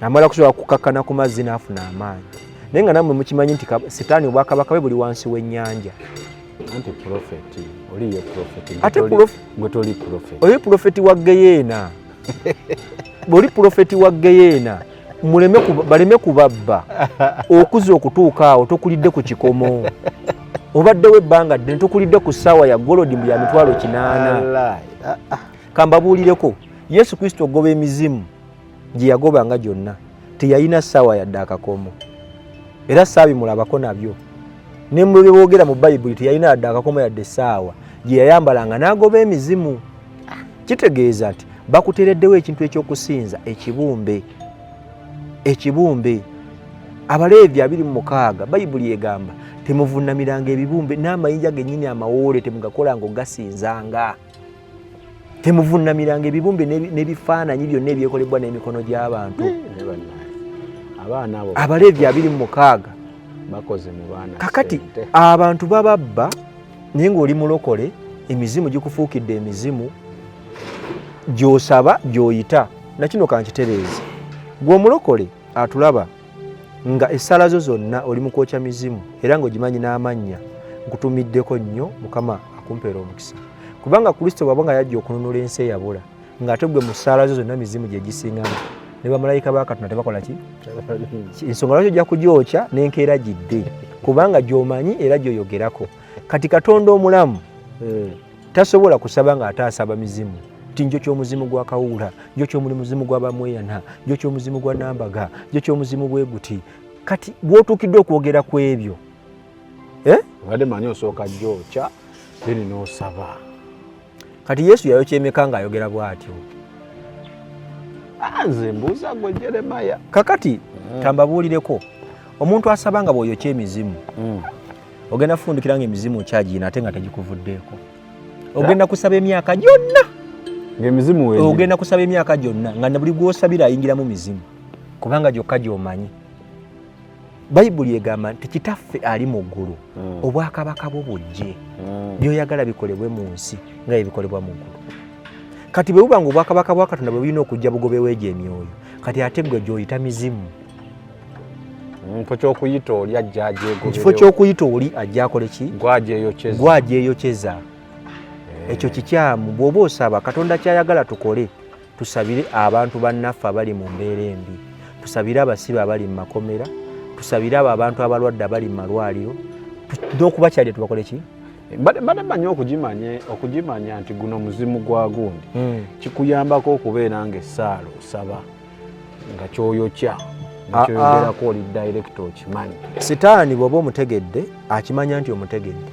amala kusobola kukakkana ku mazzi n'afuna amaanyi. Naye nga nammwe mukimanyi nti sitaani obwakabaka bwe buli wansi w'ennyanja. Anti prophet, oli ye prophet. Ate gwe toli prophet. Oli prophet wa Geyeena. Oli prophet wa Geyeena. Baleme kubabba. Okuza okutuuka awo tokulidde ku kikomo. Obaddewo ebbanga ddene tokulidde ku ssaawa ya golodi mu ya 800,000. Kambabuulireko, Yesu Kristo ogoba emizimu gye yagobanga gyonna teyalina ssaawa yadde akakomo, era saabimulabako nabyo. Ne mu bye boogera mu Bayibuli teyalina yadde akakomo yadde essaawa gye yayambalanga n'agoba emizimu. Kitegeeza nti bakuteereddewo ekintu eky'okusinza ekibumbe. Ekibumbe. Abaleevi 26 Bayibuli egamba temuvuunamiranga ebibumbe n'amayinja gennyini amawoole temugakolanga ogasinzanga. Temuvuunamiranga ebibumbe n'ebifaananyi byonna ebyekolebwa n'emikono gy'abantu. Abaleevi 26 bakoze mu baana. Kakati abantu bababba naye ng'oli mulokole, emizimu gikufuukidde emizimu gy'osaba gy'oyita. Na kino kankitereeze, gwe omulokole atulaba nga essala zo zonna oli mu kwokya mizimu era ng'ogimanyi n'amannya, nkutumiddeko nnyo, Mukama akumpeera omukisa. Kubanga Kristo bw'aba nga yajja okununula ensi eyabula, ng'ate gwe mu ssaala zo zonna mizimu gye gisingamu, ne bamalayika ba Katonda tebakola ki? Ensonga lwaki ojja kugyokya n'enkeera gidde, kubanga gy'omanyi era gy'oyogerako. Kati Katonda omulamu tasobola kusaba ng'ate asaba mizimu. Nti njokya omuzimu gwa Kawuula, njokya omuzimu gwa Bamweyana, njokya omuzimu gwa Nambaga, njokya omuzimu bwe guti. Kati bw'otuukiddwa okwogera ku ebyo, Obadde manyi osooka gyokya then n'osaba. Kati Yesu yayokya emeka ng'ayogera bw'atyo? Nze mbuuza gwe Jeremiah. Kakati tambabuulireko, omuntu asaba nga bw'oyokya emizimu, ogenda kufundikira ng'emizimu okyagiyina ate nga tegikuvuddeeko. Ogenda kusaba emyaka gyonna ng'emizimu weeri. Ogenda kusaba emyaka gyonna nga na buli gw'osabira ayingiramu mizimu, kubanga gyokka gy'omanyi. Bayibuli egamba nti Kitaffe ali mu ggulu, obwakabaka bwo bujje, by'oyagala bikolebwe mu nsi nga bwe bikolebwa mu ggulu. Kati bwe buba nga obwakabaka bwa Katonda bwe bulina okujja bugobewo egyo emyoyo, kati ate gwe gy'oyita mizimu. Mu kifo ky'okuyita oli ajja agyegoberewo. Mu kifo ky'okuyita oli ajja akole ki? Gw'agyeyokyeza. Gw'agyeyokyeza. Ekyo kikyamu. Bw'oba osaba, Katonda ky'ayagala tukole, tusabire abantu bannaffe abali mu mbeera embi, tusabire abasibe abali mu makomera, tusabire abo abantu abalwadde abali mu malwaliro, n'okubakyalira tubakole ki? Mbadde mmanyi okugimanya nti guno muzimu gwa gundi. Kikuyambako okubeera ng'essaala osaba nga kyoyokya, nga kyoyogerako oli direct okimanyi. Sitaani bw'oba omutegedde akimanya nti omutegedde,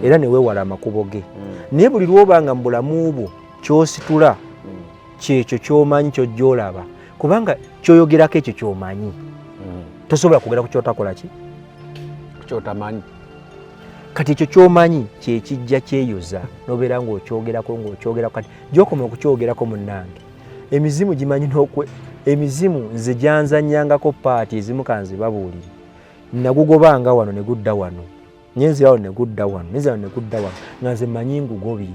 era ne weewala amakubo ge. Naye buli lw'oba nga mu bulamu bwo ky'ositula kyekyo ky'omanyi ky'ojja olaba, kubanga ky'oyogerako ekyo ky'omanyi. Tosobola kwogera ku ky'otakola ki? Ky'otamanyi. Kati ekyo ky'omanyi kye kijja kyeyoza n'obeera ng'okyogerako ng'okyogerako. Kati gy'okoma okukyogerako munnange, emizimu gimanyi n'okwe, emizimu nze gyanzannyangako paati ezimu kanzibabuulire. Nagugobanga wano ne gudda wano, nenzira wano ne gudda wano, nenzira wano ne gudda wano, nga nze mmanyi ngugobye.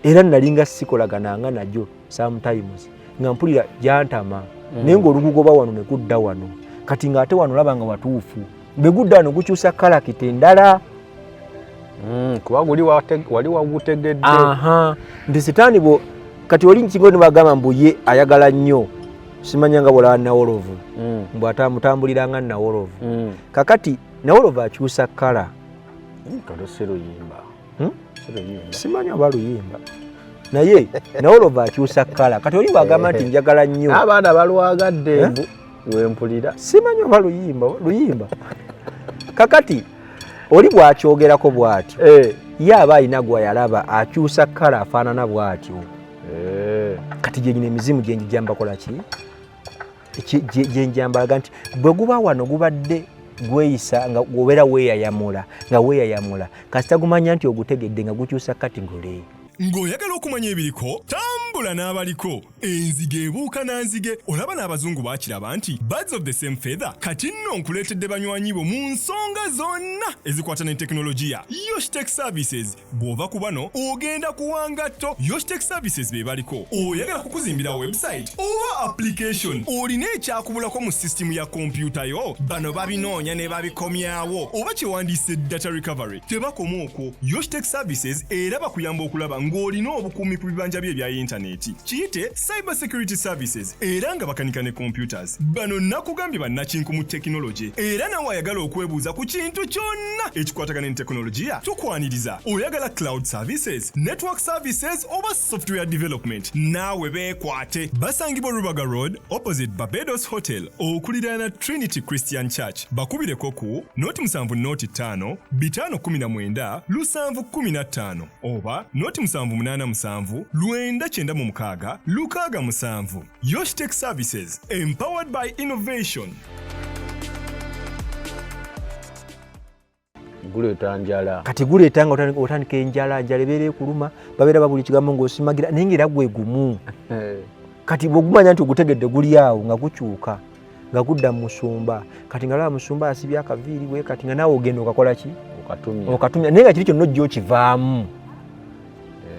Era nalinga sikolagananga nagyo sometimes, nga mpulira gyantama, naye ng'olugugoba wano ne gudda wano. Kati ng'ate wano olaba nga watuufu, bwe gudda wano gukyusa kalakita endala. Kuba guli wali wagutegedde. Nti sitaani bwo kati oli nkigo ne bagamba mbu ye ayagala nnyo, simanya nga bw'olaba Nawolovu, mbu atamutambulira nga Nawolovu. Kakati Nawolovu akyusa kkala. Kalo si luyimba. Si luyimba. Simanyi oba luyimba, naye Nawolovu akyusa kkala. Kati oli bw'agamba nti njagala nnyo. Abaana balwagadde mbu wempulira. Simanyi oba luyimba, luyimba. Kakati oli bw'akyogerako bw'atyo, ye aba alina gw'ayalaba akyusa kkala afaanana bw'atyo. Kati gye nyina emizimu gye njija mbakola ki? Gye njambalaga nti bwe guba wano gubadde gweyisa nga obeera weeyayamula, nga weeyayamula, kasita gumanya nti ogutegedde nga gukyusa kategole. Ng'oyagala okumanya ebiriko, tambula. Tambula n'abaliko. Enzige ebuuka na nzige. Olaba n'abazungu baakiraba nti birds of the same feather. Kati nno nkuleetedde banywanyi bo mu nsonga zonna ezikwata ne tekinologiya. Yoshtech Services. Bw'ova ku bano ogenda kuwa ngatto. Yoshtech Services be baliko. Oyagala kukuzimbira website oba application? Olina ekyakubulako mu sisitimu ya kompyuta yo? Bano babinoonya ne babikomyawo oba kyewandiise data recovery. Tebakoma okwo, Yoshtech Services era bakuyamba okulaba ng'olina obukuumi ku bibanja byo ebya yintaneeti, kiyite cyber security services, era nga bakanika ne computers. Bano nakugambye bannakinku mu tekinologi, era nawe ayagala okwebuuza ku kintu kyonna ekikwatagana ne tekinologiya tukwaniriza. Oyagala cloud services, network services oba software development, naawe beekwate. Basangibwa Rubaga Road opposite Barbados Hotel okuliraana Trinity Christian Church. Bakubireko ku noti 7 noti 5 519 715 oba noti 787 996 67. Yoshtech Services, empowered by innovation. Guleeta njala. Kati guleeta nga otandika enjala, enjala ebeera ekuluma, babeera babuli kigambo ng'osimagira, naye ng'era gwe gumu. Kati bw'ogumanya nti ogutegedde guli awo nga gukyuka nga gudda mu musumba, kati nga laba musumba asibye akaviiri bwe kati, nga naawe ogenda okakola ki? Okatumya. Okatumya, naye nga kiri kyonna ojja okivaamu,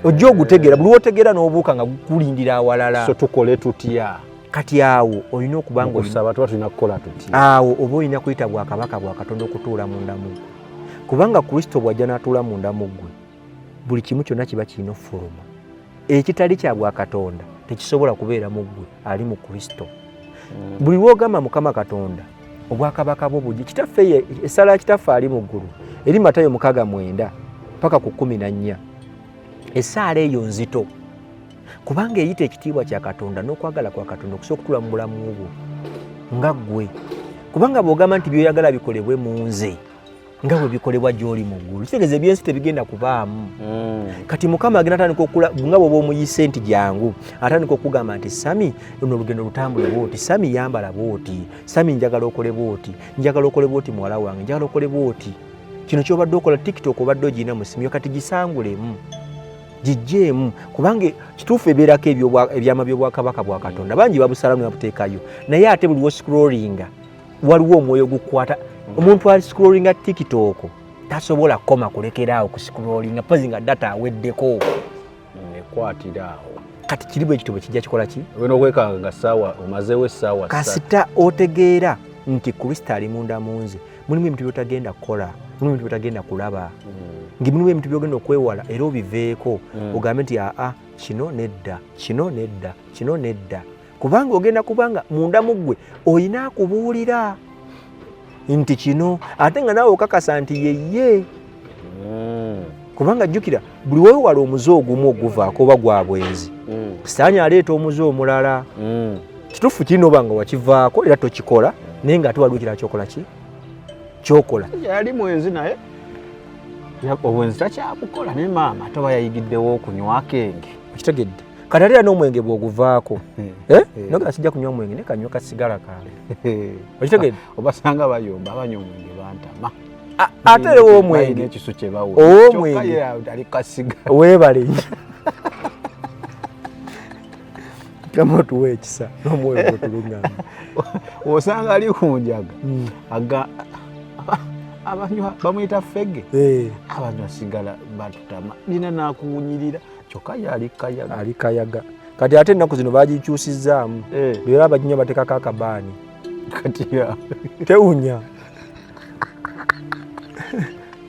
ojja ogutegeera. Buli lw'otegeera n'obuuka nga gukulindira awalala. So tukole tutya? Kati awo olina okuba nga okusaba tuba tulina kukola tutya? Awo oba olina kuyita bwakabaka bwa Katonda okutuula munda mu ggwe, kubanga Kristo bw'ajja n'atuula munda mu ggwe, buli kimu kyonna kiba kirina okufuluma. Ekitali kya bwakatonda tekisobola kubeera mu ggwe ali mu Kristo. Buli lw'ogamba Mukama Katonda obwakabaka bwo bujje, kitaffe ye essala ya kitaffe ali mu ggulu eri Matayo 6:9 paka ku 14, essaala eyo nzito kubanga eyita ekitiibwa kya Katonda n'okwagala kwa Katonda okusobola okutuula mu bulamu bwo nga ggwe, kubanga bw'ogamba nti by'oyagala bikolebwe mu nze nga bwe bikolebwa gy'oli mu ggulu, kitegeeza ebyensi tebigenda kubaamu. Kati Mukama agenda atandika okula nga bw'oba omuyise nti jangu, atandika okugamba nti Sami, luno olugendo lutambule bw'oti, Sami yambala bw'oti, Sami njagala okole bw'oti, njagala okole bw'oti muwala wange, njagala okole bw'oti, kino ky'obadde okola TikTok obadde ogirina mu ssimu yo, kati gisangulemu, gijjeemu, kubanga kituufu ebeerako ebyama by'obwakabaka bwa Katonda, bangi babusalamu ne babuteekayo, naye ate buli w'oscrollinga waliwo omwoyo ogukwata. Omuntu ali scrollinga TikTok tasobola kukoma kulekera awo kuscrollinga pozi nga data aweddeko. Ekwatira awo. Kati kiri bwe kityo bwe kijja kikola ki? Ogenda okwekanga nga ssaawa omazeewo essaawa ssatu. Kasita otegeera nti Kristo ali munda mu nze, mulimu ebintu by'otagenda kukola, mulimu ebintu by'otagenda kulaba, ngi mulimu ebintu by'ogenda okwewala era obiveeko, ogambe nti aa kino nedda, kino nedda, kino nedda, kubanga ogenda kubanga munda mu ggwe olina akubuulira nti kino, ate nga naawe okakasa nti yeye. Kubanga jjukira buli weewala omuze ogumu oguvaako oba gwa bwenzi, Sitaani aleeta omuze omulala. Kituufu kirina oba nga wakivaako era tokikola, naye ng'ate waliwo ekirala kyokola ki kyokola. Yali mwenzi naye obwenzi takyabukola, naye maama ate oba yayigiddewo okunywa akenge. Okitegedde? Kati ate era n'omwenge bw'oguvaako, nogamba sijja kunywa mwenge, naye kanywa kasigala kange. Okitegedde? Obasanga bayomba abanywa omwenge bantama. Ate era ow'omwenge. Balina ekisu kye bawa. Ow'omwenge. Kyokka ye ali kasigala. Weebale nnyo. Mukama otuwe ekisa n'omwoyo gw'otulungamya. Osanga ali ku njaga. Aga abanywa bamuyita fege. Abanywa sigala batutama. Nina n'akuwunyirira. Kyokka ye ali kayaga. Ali kayaga. Kati ate ennaku zino bagikyusizaamu. Leero abaginywa bateekako akabaani. Kati ya. Tewunya.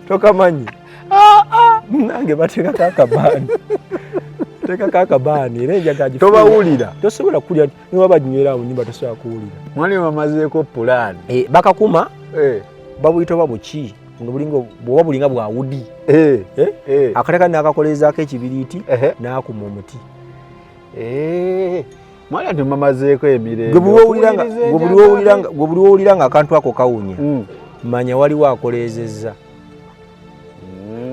Tokamanyi. Nange bateekako akabaani. Teekako akabaani era enjaga agifuuwa. Tobawulira. Tosobola kuwulira ne waba ginywera awo mu nnyumba tosobola kuwulira. Mwali bamazeeko pulaani. Bakakuma. Babuyita oba buki? Nga bulinga bw'oba bulinga bwa wudi. Akataka n'akakolezaako ekibiriiti, n'akuma omuti. Mwali ati mamazeeko emirembe. Gwe buli w'owulira nga, gwe buli w'owulira nga, gwe buli w'owulira nga akantu ako kawunya, manya waliwo akoleezezza.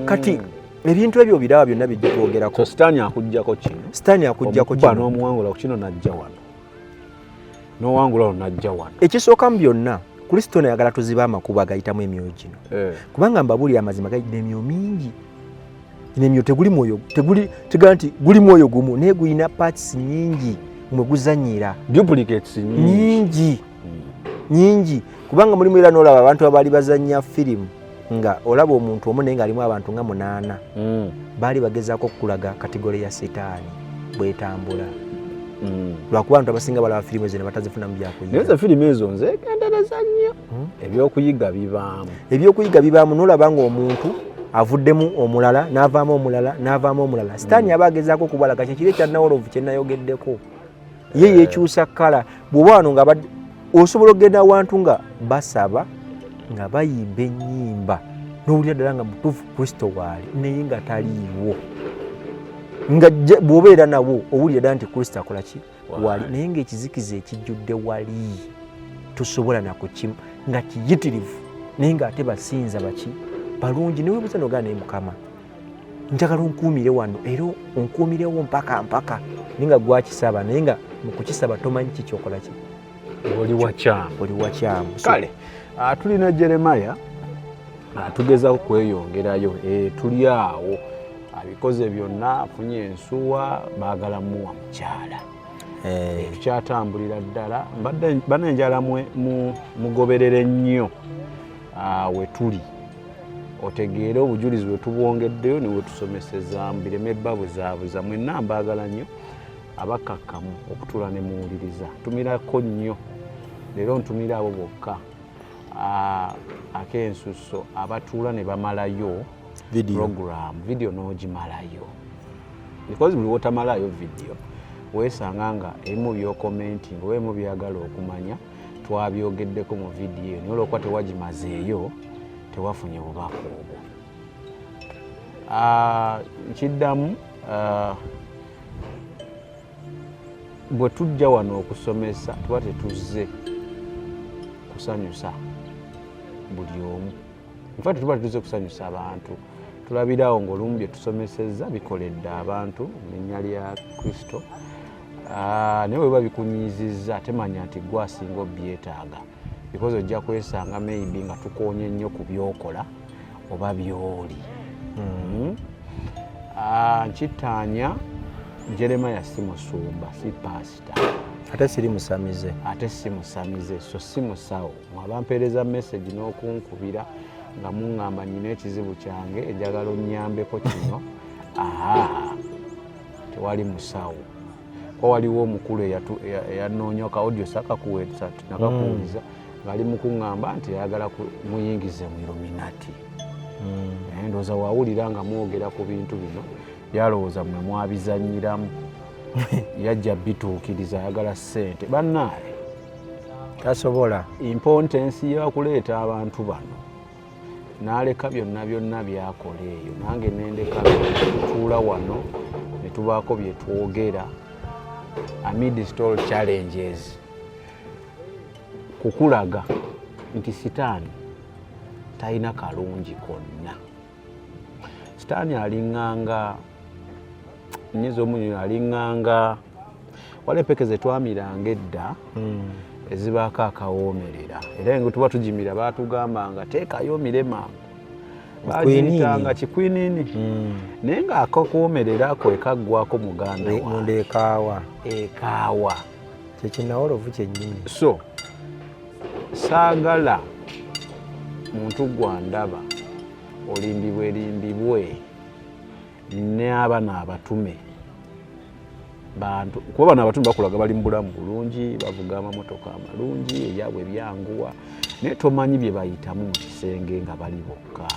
Kati ebintu ebyo obiraba byonna bijja twogerako. So Sitaani akuggyako kino. Sitaani akuggyako Omukuba kino. n'omuwangula ku kino n'ajja wano. N'owangula wano n'ajja wano. Ekisooka mu byonna, Kristo nayagala tuzibe amakubo agayitamu emyoyo gino. Kubanga mbabuulira amazima gayidde emyoyo mingi. Gino emyoyo teguli mwoyo, teguli tegamba nti guli mwoyo gumu, naye gulina parts nyingi mwe guzanyira. Duplicates nyingi. Nyingi nyingi, kubanga mulimu era n'olaba abantu abaali bazanya firimu nga olaba omuntu omu naye ng'alimu abantu nga 8. Baali bagezaako okukulaga category ya sitaani bwetambula, lwakuba abantu abasinga balaba firimu ezo ne batazifunamu Naye byakuyiga. Ze firimu ezo nzegendereza nnyo, ebyokuyiga bibaamu. Ebyokuyiga bibaamu, nolaba ng'omuntu avuddemu omulala, n'avaamu omulala, n'avaamu omulala. Sitaani aba agezaako okubalaga kyekiri ekya nawolovu kye nayogeddeko. Ye yeekyusa kkala. Bw'oba wano nga osobola okugenda awantu nga basaba, nga bayimba ennyimba, n'owulira ddala nga mutuufu Kristo waali, naye nga taliiwo. Nga bw'obeera nawo owulira ddala nti Kristo akola ki? Waali, naye ng'ekizikiza ekijjudde wali tosobola nakukimu, nga kiyitirivu, naye ng'ate basinza baki balungi. Newebuza nogaa, naye Mukama, njagala onkuumire wano era onkuumirewo mpaka mpaka, naye nga gwakisaba, naye nga mu kukisaba tomanyi kikyokola ki. Oli wakyamu. Oli wakyamu. Kale tulina Jeremaya, tugezaako kweyongerayo. Tuli awo, abikoze byonna, afunye ensuwa, baagala muwa mukyala. Tukyatambulira ddala. Mbadde bane njala mugoberere nnyo we tuli, otegeere obujulizi bwe tubwongeddeyo ne wetusomesezaamu, bireme babuzaabuza. Mwenna mbaagala nnyo abakkakkamu okutuula ne muwuliriza. Ntumirako nnyo leero, ntumira abo bokka ak'ensusso abatuula ne bamalayo Video. program, video n'ogimalayo, because buli wotamalayo video weesanga nga ebimu by'ocommenting oba ebimu byagala okumanya twabyogeddeko mu vidiyo eyo, naye olwokuba tewagimazeeyo tewafunye bubaka obwo. Nkiddamu, bwe tujja wano okusomesa tuba tetuzze kusanyusa buli omu. Infact tuba tetuzze kusanyusa abantu. Tulabirawo ng'olumu bye tusomesezza bikoledde abantu mu linnya lya Kristo. Naye bwe biba bikunyiizizza, temanya nti gwe asinga obyetaaga, because ojja kwesanga maybe nga tukoonye nnyo ku byokola oba byoli. Nkittaanya Jeremaya si musumba, si paasita. Ate siri musamize. Ate si musamize, so si musawo. Mwabampeereza message n'okunkubira nga muŋŋamba nyina ekizibu kyange, enjagala onnyambeko kino, aha, tewali musawo. Ko waliwo omukulu eyanoonya ka audio sakakuweesa nakakuwuliza, ng'ali mu kuŋŋamba nti ayagala muyingize mu Illuminati. Ndowooza wawulira nga mwogera ku bintu bino, yalowooza mwe mwabizanyiramu, yajja bituukiriza, ayagala ssente. Bannaaye, tasobola. Importance yakuleeta abantu bano n'aleka byonna byonna byakola eyo, nange nendeka tutuula wano ne tubaako bye twogera amidst all challenges, kukulaga nti sitaani talina kalungi konna. Sitaani aliŋŋanga nyinza omunyo, aliŋŋanga wala empeke ze twamiranga edda ezibaako akawoomerera, era nga tuba tugimira baatugambanga teekayo omire mangu. Bagiyitanga kikwinini, naye ng'akakuwoomerera ako ekaggwako muganda wange. Munda ekaawa. Ekaawa. Kyekinawolovu kyennyini. So saagala muntu gwandaba olimbibwe limbibwe n'abana abatume bantu, kuba bano abatume bakulaga bali mu bulamu bulungi, bavuga amamotoka amalungi, ebyabwe byanguwa, naye tomanyi bye bayitamu mu kisenge nga bali bokka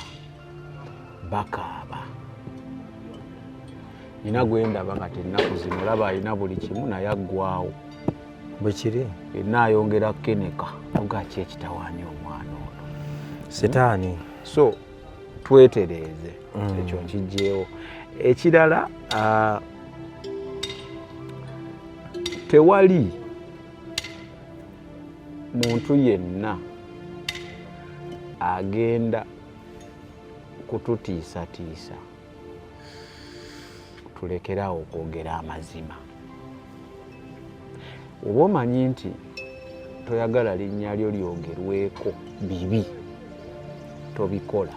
bakaaba. Nina gwendaba nga tennaku zino olaba alina buli kimu naye aggwawo. Bwe kiri. Yenna ayongera kukeneka, ogaki ekitawaanya omwana ono? Sitaani. So twetereeze. Ekyo nkijjeewo. Ekirala, tewali muntu yenna agenda kututiisatiisa tulekerawo okwogera amazima. Oba omanyi nti toyagala linnya lyo lyogerweko bibi, tobikola.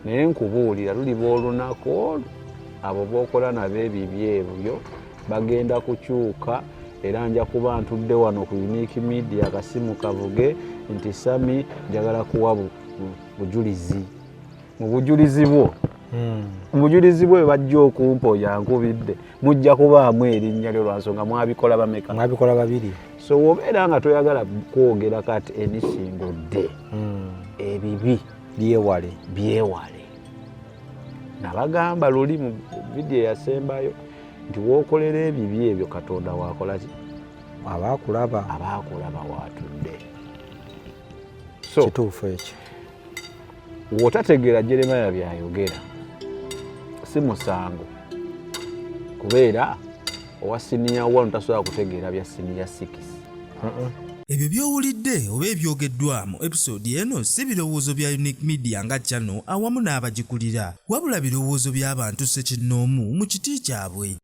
Naye nkubuulira, luliba olunaku olwo abo b'okola nabo ebibi ebyo bagenda kukyuka, era nja kuba ntudde wano ku Unique Media, akasimu kavuge nti, "Sami, njagala kuwa bujulizi." Mu bujulizi bwo, mu bujulizi bwe bajja okumpa oyo ankubidde, mujja kubaamu erinnya lyo, lwansonga mwabikola bameka? Mwabikola babiri. So wobeera nga toyagala kwogera kati enisingodde ebibi, byewale. Byewale. Nabagamba luli mu vidiyo eyasembayo nti wookolera ebibi ebyo, Katonda wakola ki? Aba akulaba. Aba akulaba waatudde. So Kituufu ekyo. W'otategeera Jeremaya byayogera, si musango, kubeera owa siniya 1 tasobola kutegeera bya siniya 6. Ebyo by'owulidde oba ebyogeddwa mu episode eno si birowoozo bya Unique Media nga channel awamu n'abagikulira, wabula birowoozo by'abantu ssekinnoomu mu kiti kyabwe.